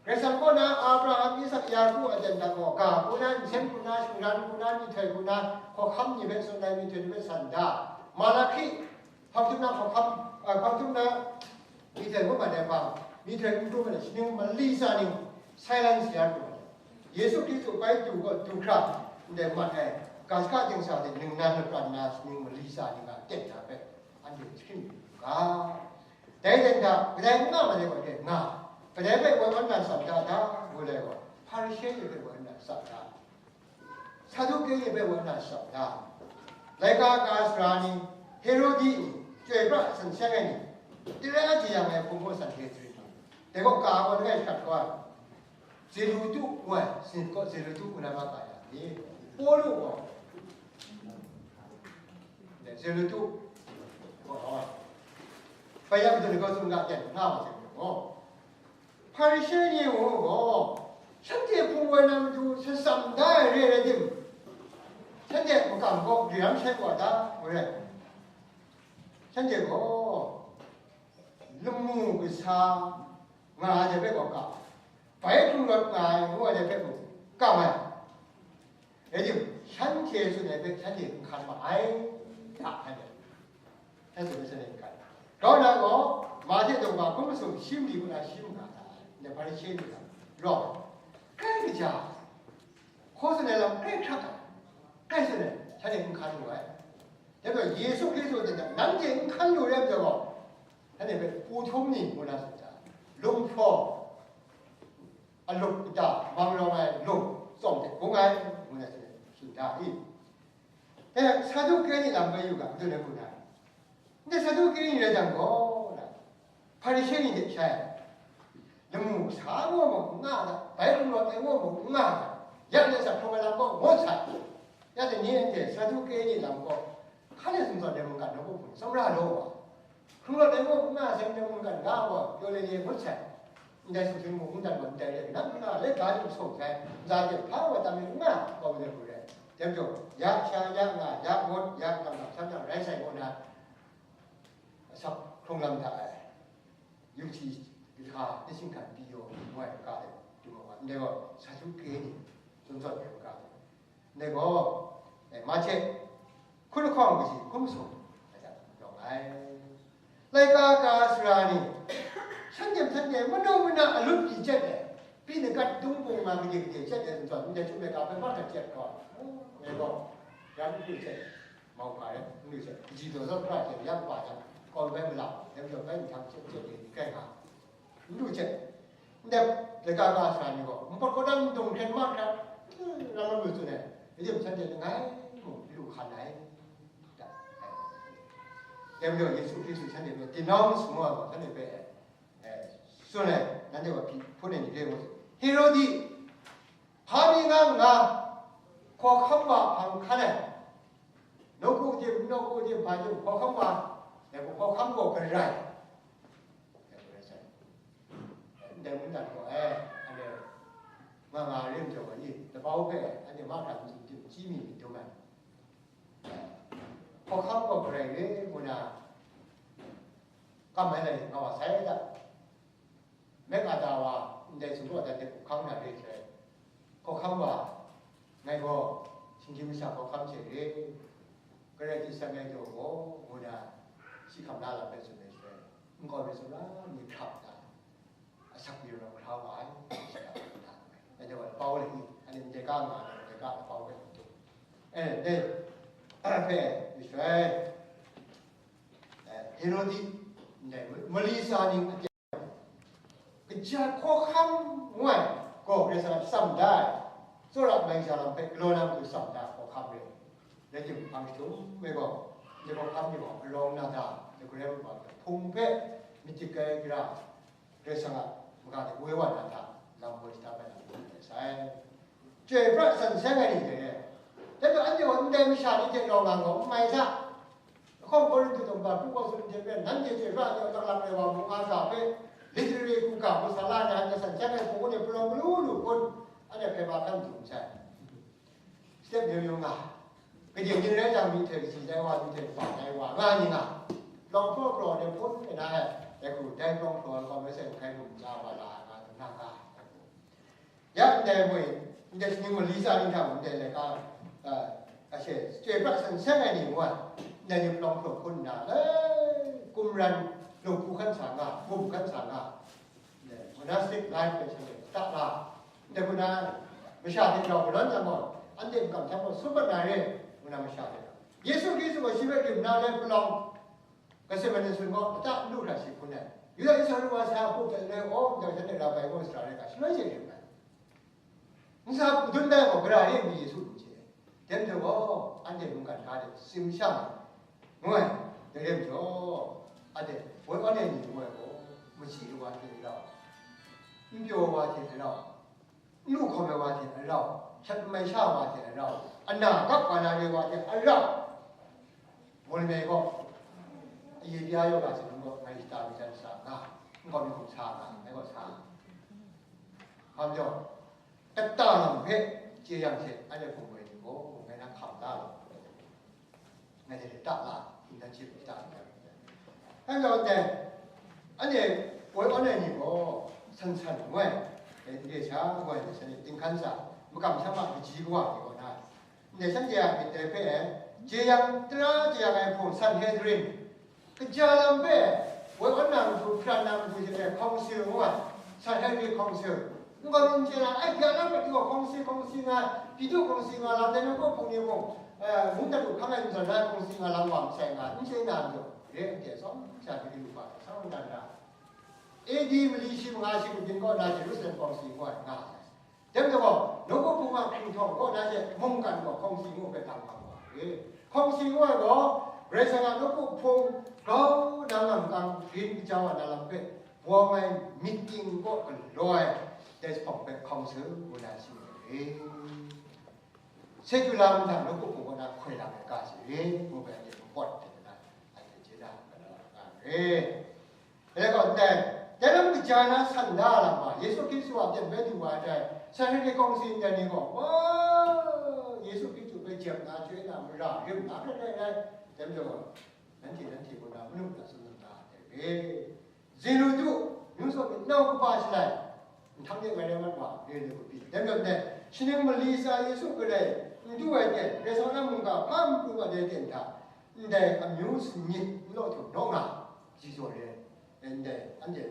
Karai Kasang kaw na Abraham, Isak, Yaku a ten hta gaw, ga hku na, nsem hku na, shingran hku na, myihtoi hku na, hkawhkam ni hpe tsun ai myihtoi ni hpe san da. Malahki, hpang htum na hkawhkam, a, hpang htum na myihtoi ngu mat ai hpang, myihtoi n hkrum ai shaning mali tsa ning, silence ya hkrum ai. Yesu Hkristu bai du gaw du hkra, ndai mat ai, ga shaka dingsa de ningnan lapran na shaning mali tsa ning a ten hta hpe, anhte hkring yu ga. Dai ten hta, kadai n nga ma ai gaw, dai nga, kadai hpe woi wan na tsap da, da, ngu ai gaw, Hparishe ni hpe woi wan na tsap da, Saduke ni hpe woi wan na tsap da, laika ka sara ni, Herodi ni, chyoi pra san seng ai ni, tara jeyang ai hpung gaw san hte tsun ni, dai gaw ka gaw langai hkrat kau ai, Zelutu ngu ai, sin gaw Zelutu ngu na ma ka ya ni, Pawlu gaw, Zelutu gaw, bai ya madu ni gaw tsun ga ten nga wa hte gaw, Hparishe ni mung gaw, shanhte hpung woi na matu shatsam da ai re ai tim, shanhte makam gaw gayam shai wa ta, ngu ai. Shanhte gaw, lamu kasa nga ai hte hpe gaw kap, bai hkrung rawt nga ai ngu ai hte hpe mung kap ai. Rai tim, shanhte tsun ai hpe shanhte n hkan ma ai, ta ai. Shanhte tsun ai hpe shanhte n hkan. Grau na gaw, Mahte daw hpa hkun masum shi mali hku na shi manga ta ai, ndai Hparishe ni lam rawng ai. Grai kaja, hkaw tsun ai lam grai hkrak ai, grai tsun ai, shanhte n hkan lu ai. Dai majaw Yesu Hkristu hte nanhte n hkan lu rai majaw gaw, shanhte hpe pu htum ni ngu na tsun ai, lunghpraw, alup kata mang rawng ai lung tsawm hte bung ai, ngu na tsun ai, tsun da i? E, Saduke ni lam bai yu ga, madu na hku na? Ndai Saduke ni rai jang gaw, na, Hparishe ni hte shai, lamu kasa gaw mung n nga ai, bai hkrung rawt ai gaw mung n nga ai, ya de sa hkrung ai lam gaw ngut sai. Ya de ni anhte Saduke ni lam gaw, hkan e sumsawt ai mungkan nawku hpung tsawmra law wa, hkrung rawt ai gaw n nga ai, seng ai mungkan ga wa, pyaw le le ngut sai. Ndai sumsing mung n dat gaw ndai rai nna, nna le ga yu sawng sai, nza de hpa wa tam mi n nga, kau mi de hku rai. Dai majaw, ya sha, ya nga, ya ngut, ya lam lam san lam rai sai ngu nna, asak hkrung lam hta e, yu hti, gahka, ni shinghkan pyi yaw, ngu ai ga de, du ma wa, ndai gaw, Saduke ni, tsun zawn ai ga de. Ndai gaw, eh, Mahte, hkun lahkawng kaji hkum sung, aja yawng ai. Laika ka sara ni, shanhte shanhte manu mana alup pyi jet ai, pyi nagat dung bung nga gade gade jet ai, zawn ndai htum laika hpe mahkra jet gaw, ndai gaw, ran n lu jet, mau hpa rai n lu jet, kaji daw zawn hkra jet, ya kaba yang, kaw bai malau, dai majaw bai nhtang jet jet ai ni kai nga. N lu hte, ndai laika ka sara ni gaw, npawt kawdan ndung hkren ma hkra, lam lam lu tsun ai, mayim shanhte langai mung lu hkan ai. Dai majaw Yesu Hkristu shanhte hpe denounce ngu ai gaw, shanhte hpe, eh, tsun ai, nanhte gaw hpyi hpun ai ni re ngu tsun. Herodi, hpa mi nga nga, hkawhkam wa hpang hkan ai, nawku tim, nawku tim, hpa tim, hkawhkam wa, dai gaw hkawhkam gaw garai. Ndai mungdan gaw, eh, anhte nga nga re majaw gaw, i, labau hpe anhte mahkra n tsun tim, chyi mi myit dum ai. Hkawhkam gaw garai re ngu na, kam ai lai nga wa sai da. Mek ada wa, ndai sumru a dan de hkawhkam na re sai. Hkawhkam wa, ngai gaw, shinggyim masha hkawhkam hte re, Karai Kasang e jaw gaw, ngu na, shi hkam na lam hpe tsun ai shaloi, nkau mi sumra mi hkrap nna, asak mi rau hkra wa ai, shi hkam na, dai wa pau lai i, anhte ndai ka nga, ndai ka pau hpe, eh, dai, hpe, shaloi, eh, Herodi, ndai mali sa ni, Kaja hkawhkam ngu ai gaw Karai Kasang a tsam da ai, tsawra mai sha lam hpe galaw na matu tsam da ai hkawhkam re. Rai timung, hpang jahtum ai gaw, ndai hkawhkam ni gaw arawng na da, ndai Karai Kasang a hpung hpe myit dik ai gara, Karai Kasang a maga de woi wa na hta, lam woi shada bai na matu rai sai. Chyoi pra san seng ai ni hte, dai hpe anhte gaw ndai masha ni hte rau nga gaw n mai sa. Lahkawng Korinhtu daw hpa kru kau tsun hte maren, nanhte chyoi pra ai atak lak ai wa mung a ga hpe, literary kuka hku sa la ai, anhte san seng ai hpung e palawng malu lu hkun, anhte hpe ba hkan dum sai. Step mayu mayu nga, kaning ning rai jang, myihtoi kasi dai wa, myihtoi kaba dai wa, nga ni nga, palawng hpraw hpraw de hpun ai na e, dai hku dai palawng hpraw ai gaw, masai hkai hkum ja wa la ai nga, nga, nga. Ya ndai moi, ndai sini mali sa ni hta mung, ndai laika, a, a she, chyoi pra san seng ai ni ngu ai, ndai ni palawng hpraw hkun nna, e, kumran, lawhpu hkan sa nga, bum hkan sa nga, ndai monastic life hpe shanhte ta la, ndai hku na, masha hte rau galawn yang gaw, anhte makam hta gaw sum mat na re, ngu na masha hte rau. Yesu Hkristu gaw shi hpe rim na le palawng, Getsemane sun gaw lata n lu hkra shi hpun ai. Yuda Isaraela wa sai a hku hte n rai, aw, ndai shanhte Rabai gaw sara rai ga, shaloi she rim ai. Nsa hku dun dai gaw, gara re mi Yesu n chye ai. Dai majaw gaw, anhte mungkan hkra de tsim sha nga, ngu ai. Dai re majaw, anhte woi awn ai ni ngu ai gaw, machyi ai wa hte rau, n pyaw ai wa hte rau, n lu hkawm ai wa hte a rau, shat n mai sha ai wa hte a rau, ana gap wa na re wa hte a rau, Mormon gaw, aye bya yaw ga sa gaw, ngai shata mi jan sa nga, nkau mi hkum sa nga, ngai gaw sa. Hpa majaw, kata lam hpe chye yang she, anhte hpung ni gaw, ngai na hkam da law. Ngai hte ta la, nta chye hta la. Anhte, anhte woi awn ai ni gaw, san san ngu ai, dai n re sha ngu ai, shanhte dinghkan sa, makam hta ma kaji kawa ni kaw na, ndai shanhte a myit dai hpe, jeyang tara jeyang ai hpung, Sanhedrin, kaja lam hpe, woi awn na matu, hparan na matu, shanhte council ngu ai, Sanhedrin council, N gaw n chye na, ai, ya na prat gaw hkawng si hkawng si nga, pyi du hkawng si nga lam, dai nawku hpung ni mung, eh, mungdan du hkang ai n zawn na hkawng si nga lam wa masai nga, n chye na n jaw, re n te tsawm sha hte lu hpa, sang dan ra. A D mali shi manga shi kudin kaw na Jerusalem hkawng si ngu ai nga ai. Dai majaw gaw, nawku hpung a hkringhtawng kaw na she mungkan gaw hkawng si ngu hpe tang hkam wa ai. Hkawng si ngu ai gaw, Karai Kasang a nawku hpung grau na ngang kang, rin kaja wa na lam hpe, bawng ai myit ting kaw galaw ai, dai jahpawng hpe hkawng sa ngu na shi ngu ai. Secular mahtang nawku hpung kaw na hkoi lang ai ga shi re, ngu hpe anhte mupawt hte na, anhte chye na, galaw nga ai. Dai gaw ndai, Dai lam kaja na san da lam ma, Yesu Hkristu a pyen bai du wa ai, Sanhedrin kawngsi ndai ni gaw, wa, Yesu Hkristu hpe jep na, choi na, mara, rim na, hkrai hkrai rai, dai majaw, nanhte, nanhte kaw na manu na tsun na, dai hpe, Zing lu tu, myu saw myit nau kaba shalai, nhtang de ngai rai mat wa, re le kupi. Dai majaw ndai, shaning mali tsa Yesu garai n du ai ten, Karai Kasang a mungga hpa n pru ai dai ten hta, ndai amyu sanit n law htum naw nga, ji zaw re, ndai, anhte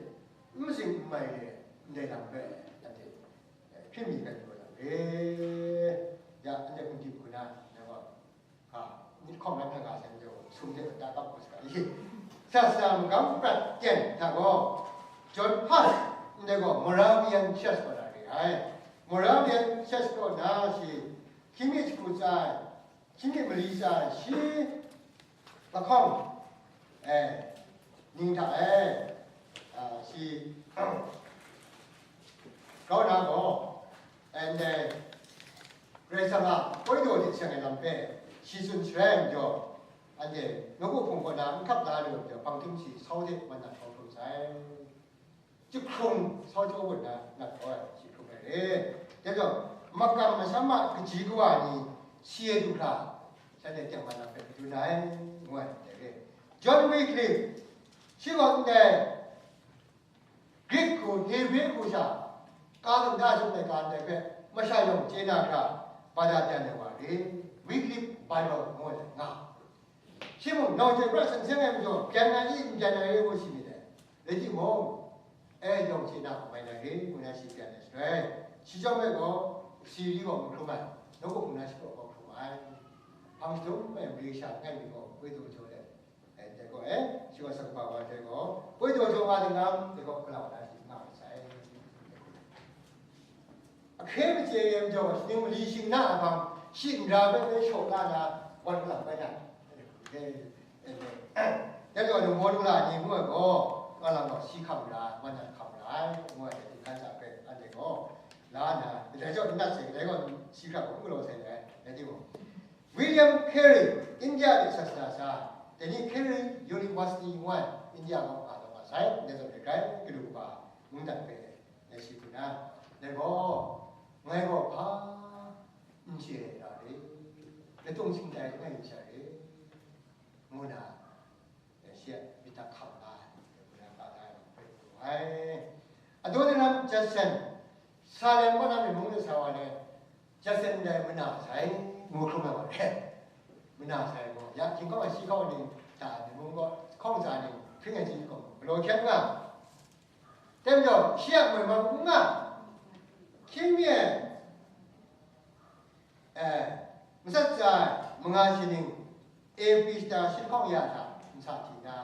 n mazing n mai re, ndai lam hpe, anhte, hpyi mi gat lu ai lam re. Ya, anhte hkum di hku na, dai gaw, a, myit hkawm lam hta nga sai majaw, sum de ta kap hku saga i. Sa sa magam prat ten hta gaw, John Huss ndai gaw Moravian Church kaw na re ai. Moravian Church kaw na shi, hkying mi jahku tsa ai, hkying mi mali tsa ai, shi lahkawng, eh, ning hta e, a, shi grau na gaw, and then, Karai Kasang a koi daw hte seng ai lam hpe shi tsun sharai ai majaw, anhte nawku hpung kaw na n hkap la lu ai majaw, hpang htum shi sau hte wan na sau hkrum sai. Jahkrung sau jaw gun na nat kau ai shi hkrum ai re. Dai gaw, makam masham a kaji kawa ni si ai du hkra, shanhte tengman lam hpe madun ai, ngu ai dai re. John Wycliffe, shi gaw ndai Greek hku, Hebrew hku sha, ka kanda sum ai ga ndai hpe masha yawng chye na hkra, bada dan ai wa re, Wycliffe Bible ngu ai nga. Shi mung, nau hte pra seng seng ai majaw, byan na i, n byan na i, ngu shi myit dai. Rai timung, e, yawng chye na hku mai na re, ngu na shi byan ai shaloi, shi chyawm ai gaw, Siri gaw n hkrum ai, nawku hpung na shi gaw hkrum ai. Hpang shadum ai mari sha langai mi gaw, koi daw jaw ai. Dai gaw, e, shi gaw sakaba wa dai gaw, koi daw jaw nga dinglam, dai gaw, galau na shi nga masai. Ahkye machye ai majaw, shaning mali shing na a hpang, shi nra hpe bai shaw la na, wan galam bai na. Dai gaw, ningbaw ningla ni ngu ai gaw, nga lam gaw, shi hkam ra, wan nan hkam ra ai, ngu ai, dai hkan sa hpe, anhte gaw, la na, dai jaw n nat sai, dai gaw, shi hkra gaw, n galaw sai, dai, dai timung, William Carey, India de sasana sa, dai ni Carey University ngu ai, India gaw nga taw nga sai, ndai zawn grai grai, galu kaba, mungdan hpe, dai shi hku na, dai gaw, ngai gaw hpa n chye ai ra re, latung singtai langai mi sha re, ngu na, dai shi a myit hta hkam la ai, ngu na ka da ai, hpe lu ai. Adoniram Judson, Salem kaw na myi mung de sa wa le, Judson ndai mana sai, ngu hkrum ai wa le. Mana sai gaw, ya, hkying kaw ai shi kaw ning, ta myi mung gaw, hkawng tsa ning, hpring ai chyeju gaw, galaw hkyen nga. Dai majaw, shi a moi mak n nga, hkying mi ai, eh, matsat tsa ai, manga shi ning, A P shata shi lahkawng ya hta, nsa hti na,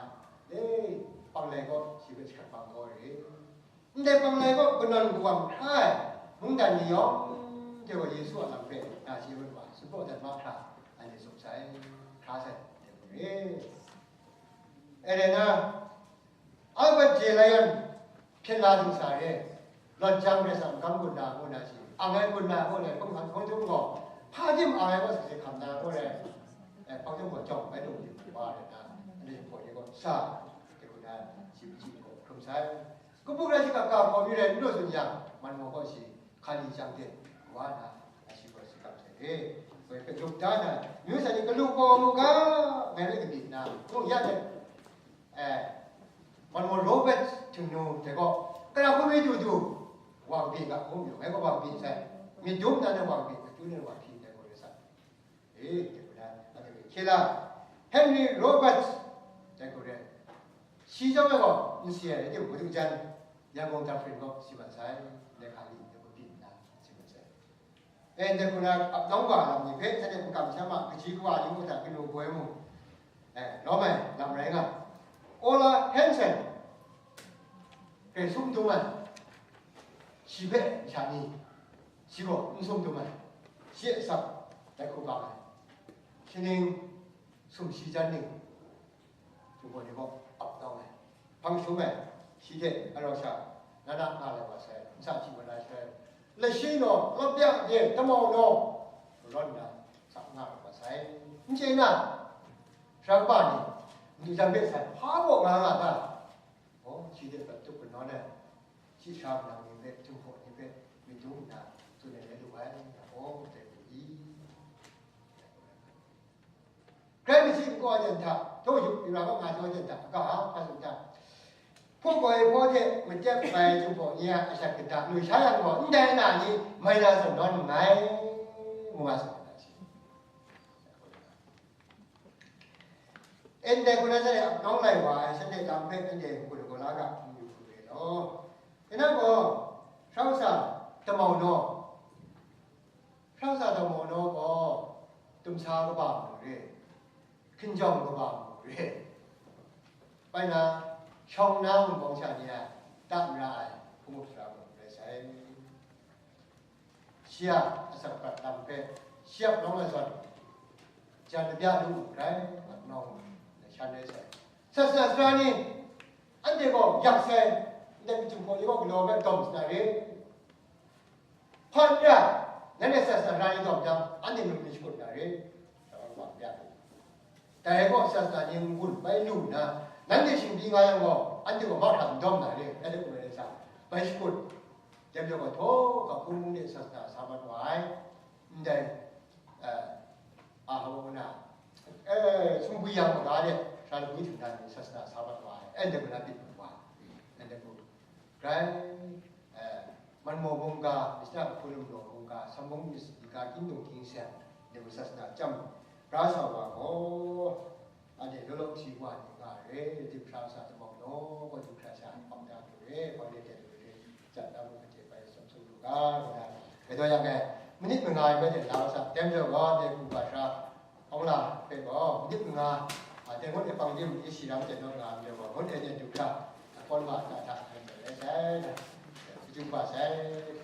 e, panglai gaw, shi hpe shahkrat bang gaw re. Ndai panglai gaw kanawn kawam hkra ai, mungdan ni yawng hte gaw Yesu a lam hpe na shi rawt wa, sumpraw dat mahkra, anhte tsup sai, hkra sai, dai hku re. Elena, Albert J. Lyon hpyen la dingsa re, lawt jang Karai Kasang gam gun na ngu na shi, ang ai gun na ngu na, hpung hkan hpung htum gaw, hpa tim ang ai gaw sakse hkam na ngu na, eh, hpang htum gaw jawng bai lung yu wa rai na, anhte hpaw ni gaw sa, hte gun na, shi hpyi gaw hkrum sai. Kabu rai shaka ka hkaw mi rai n lu tsun yang, man gaw gaw shi, Hkali chyang de, wa na, a shi gaw si kam sai de. Woi hpe lup da na, myu sa ni galu gaw mu ga, ngai rai kabyi nna, mung ya de, eh, Manmon Robert Htingnu de gaw, kara hku mi du du, wang byi ga, ngu mi, ngai gaw wang byi sai, myit dum na ne wang byi, akyu ne wang hpyi ndai gaw rai sa. E, dai hku na, anhte hpe hkye la, Henry Roberts, dai hku rai, shi chyawm ai gaw, n si ai, rai timung, madu jan, Yangon Dufferin gaw si mat sai, Mehkali, dai hku byin nna, si mat sai. E, dai hku na, ap nawng wa lam ni hpe, shanhte n kamsham a, kaji kawa ni mung hta, kanu boi mung, e, lawm ai lam rai nga. Ola Hansen, hpe sum dum ai, shi hpe masha ni, shi gaw n sum dum ai, shi a asak dai hku bang ai, shaning sumshi jan ning, hpung gaw ni gaw ap kau ai, hpang shum ai, shi hte arau sha na na nga lai wa sai, nsa hti wa na sai, lashi naw, lawpyak de, damau naw, rawn nna sa nga wa sai, n chye na, sara kaba ni, madu jan hpe sai, hpa gaw nga nga ta, gaw, shi hte prat tup kau Nawng e, shi sha nang ni hpe, Jinghpaw ni hpe, myit dum nna, tsun ai rai lu ai, ya gaw, dai lu i. Grai machyi nkaw jan hta, daw yup yu ra ga nga jaw jan hta, ga hpa tsun hta, hpuk goi hpaw hte matep bai Jinghpaw ni a ashat kata lu sha yang gaw, ndai na ni mai na zawn nawn nngai, ngu nga tsun ai hta shi. Ndai hku na shanhte a kanau lai wa ai, shanhte lam hpe ndai hku na gaw la ga hpung yu hku re law. Ina gaw, Hpra kasa damau naw, Hpra kasa damau naw gaw, dumsa kaba mu re, hkinjawng kaba mu re, bai na, shawng na wunpawng sha ni a, ta mara ai, hpung up sara mu rai sai. Shi a asak prat lam hpe shi a palawng ai zawn, jan labya lu wu rai, mat nawng, shan rai sai. Sasana sara ni, anhte gaw yak sai, ndai Jinghpaw ni gaw galaw hpe dawm sa na re. Hpa n ra, nanhte sasana sara ni dawm jang, anhte mung ni shakut na re. Sara wa bya lu. Dai gaw sasana ni n-gun bai lu nna, nanhte shingbi nga yang gaw, anhte gaw mahkra n dawm na re, anhte hkum rai sa, bai shakut. Dai majaw gaw, htaw, ga hpung mung de sasana sa mat wa ai, ndai, eh, Ahawna, eh, sumpwi yang maga de, sha lagwi htingdan ni sasana sa mat wa ai, eh, ndai gaw na byin mat wa ai, eh, ndai gaw, grai, eh, Manmaw mungga, Ishta hpung lam law mungga, Sambung Ishta hpung lam law mungga, Kintung Kingseng, ndai gaw sasana chyam, pra sa wa gaw, anhte law law hti wa ni nga re, Dinghpra sa damau naw, gaw Dinghpra sa hpang da hku re, hpang de de hku re, jan da mu hte bai tsawm sung lu ga, ngu na, gai taw yang e, minit manga ai bai de la sa, tem jaw gaw, de hku ga sha, awng la hpe gaw, minit manga, a, de ngut e pang dim, i shi ram de naw nga, de gaw, ngut e de du ga, a, kawn ma ta hta, ai bai rai sai, hpung ba sai.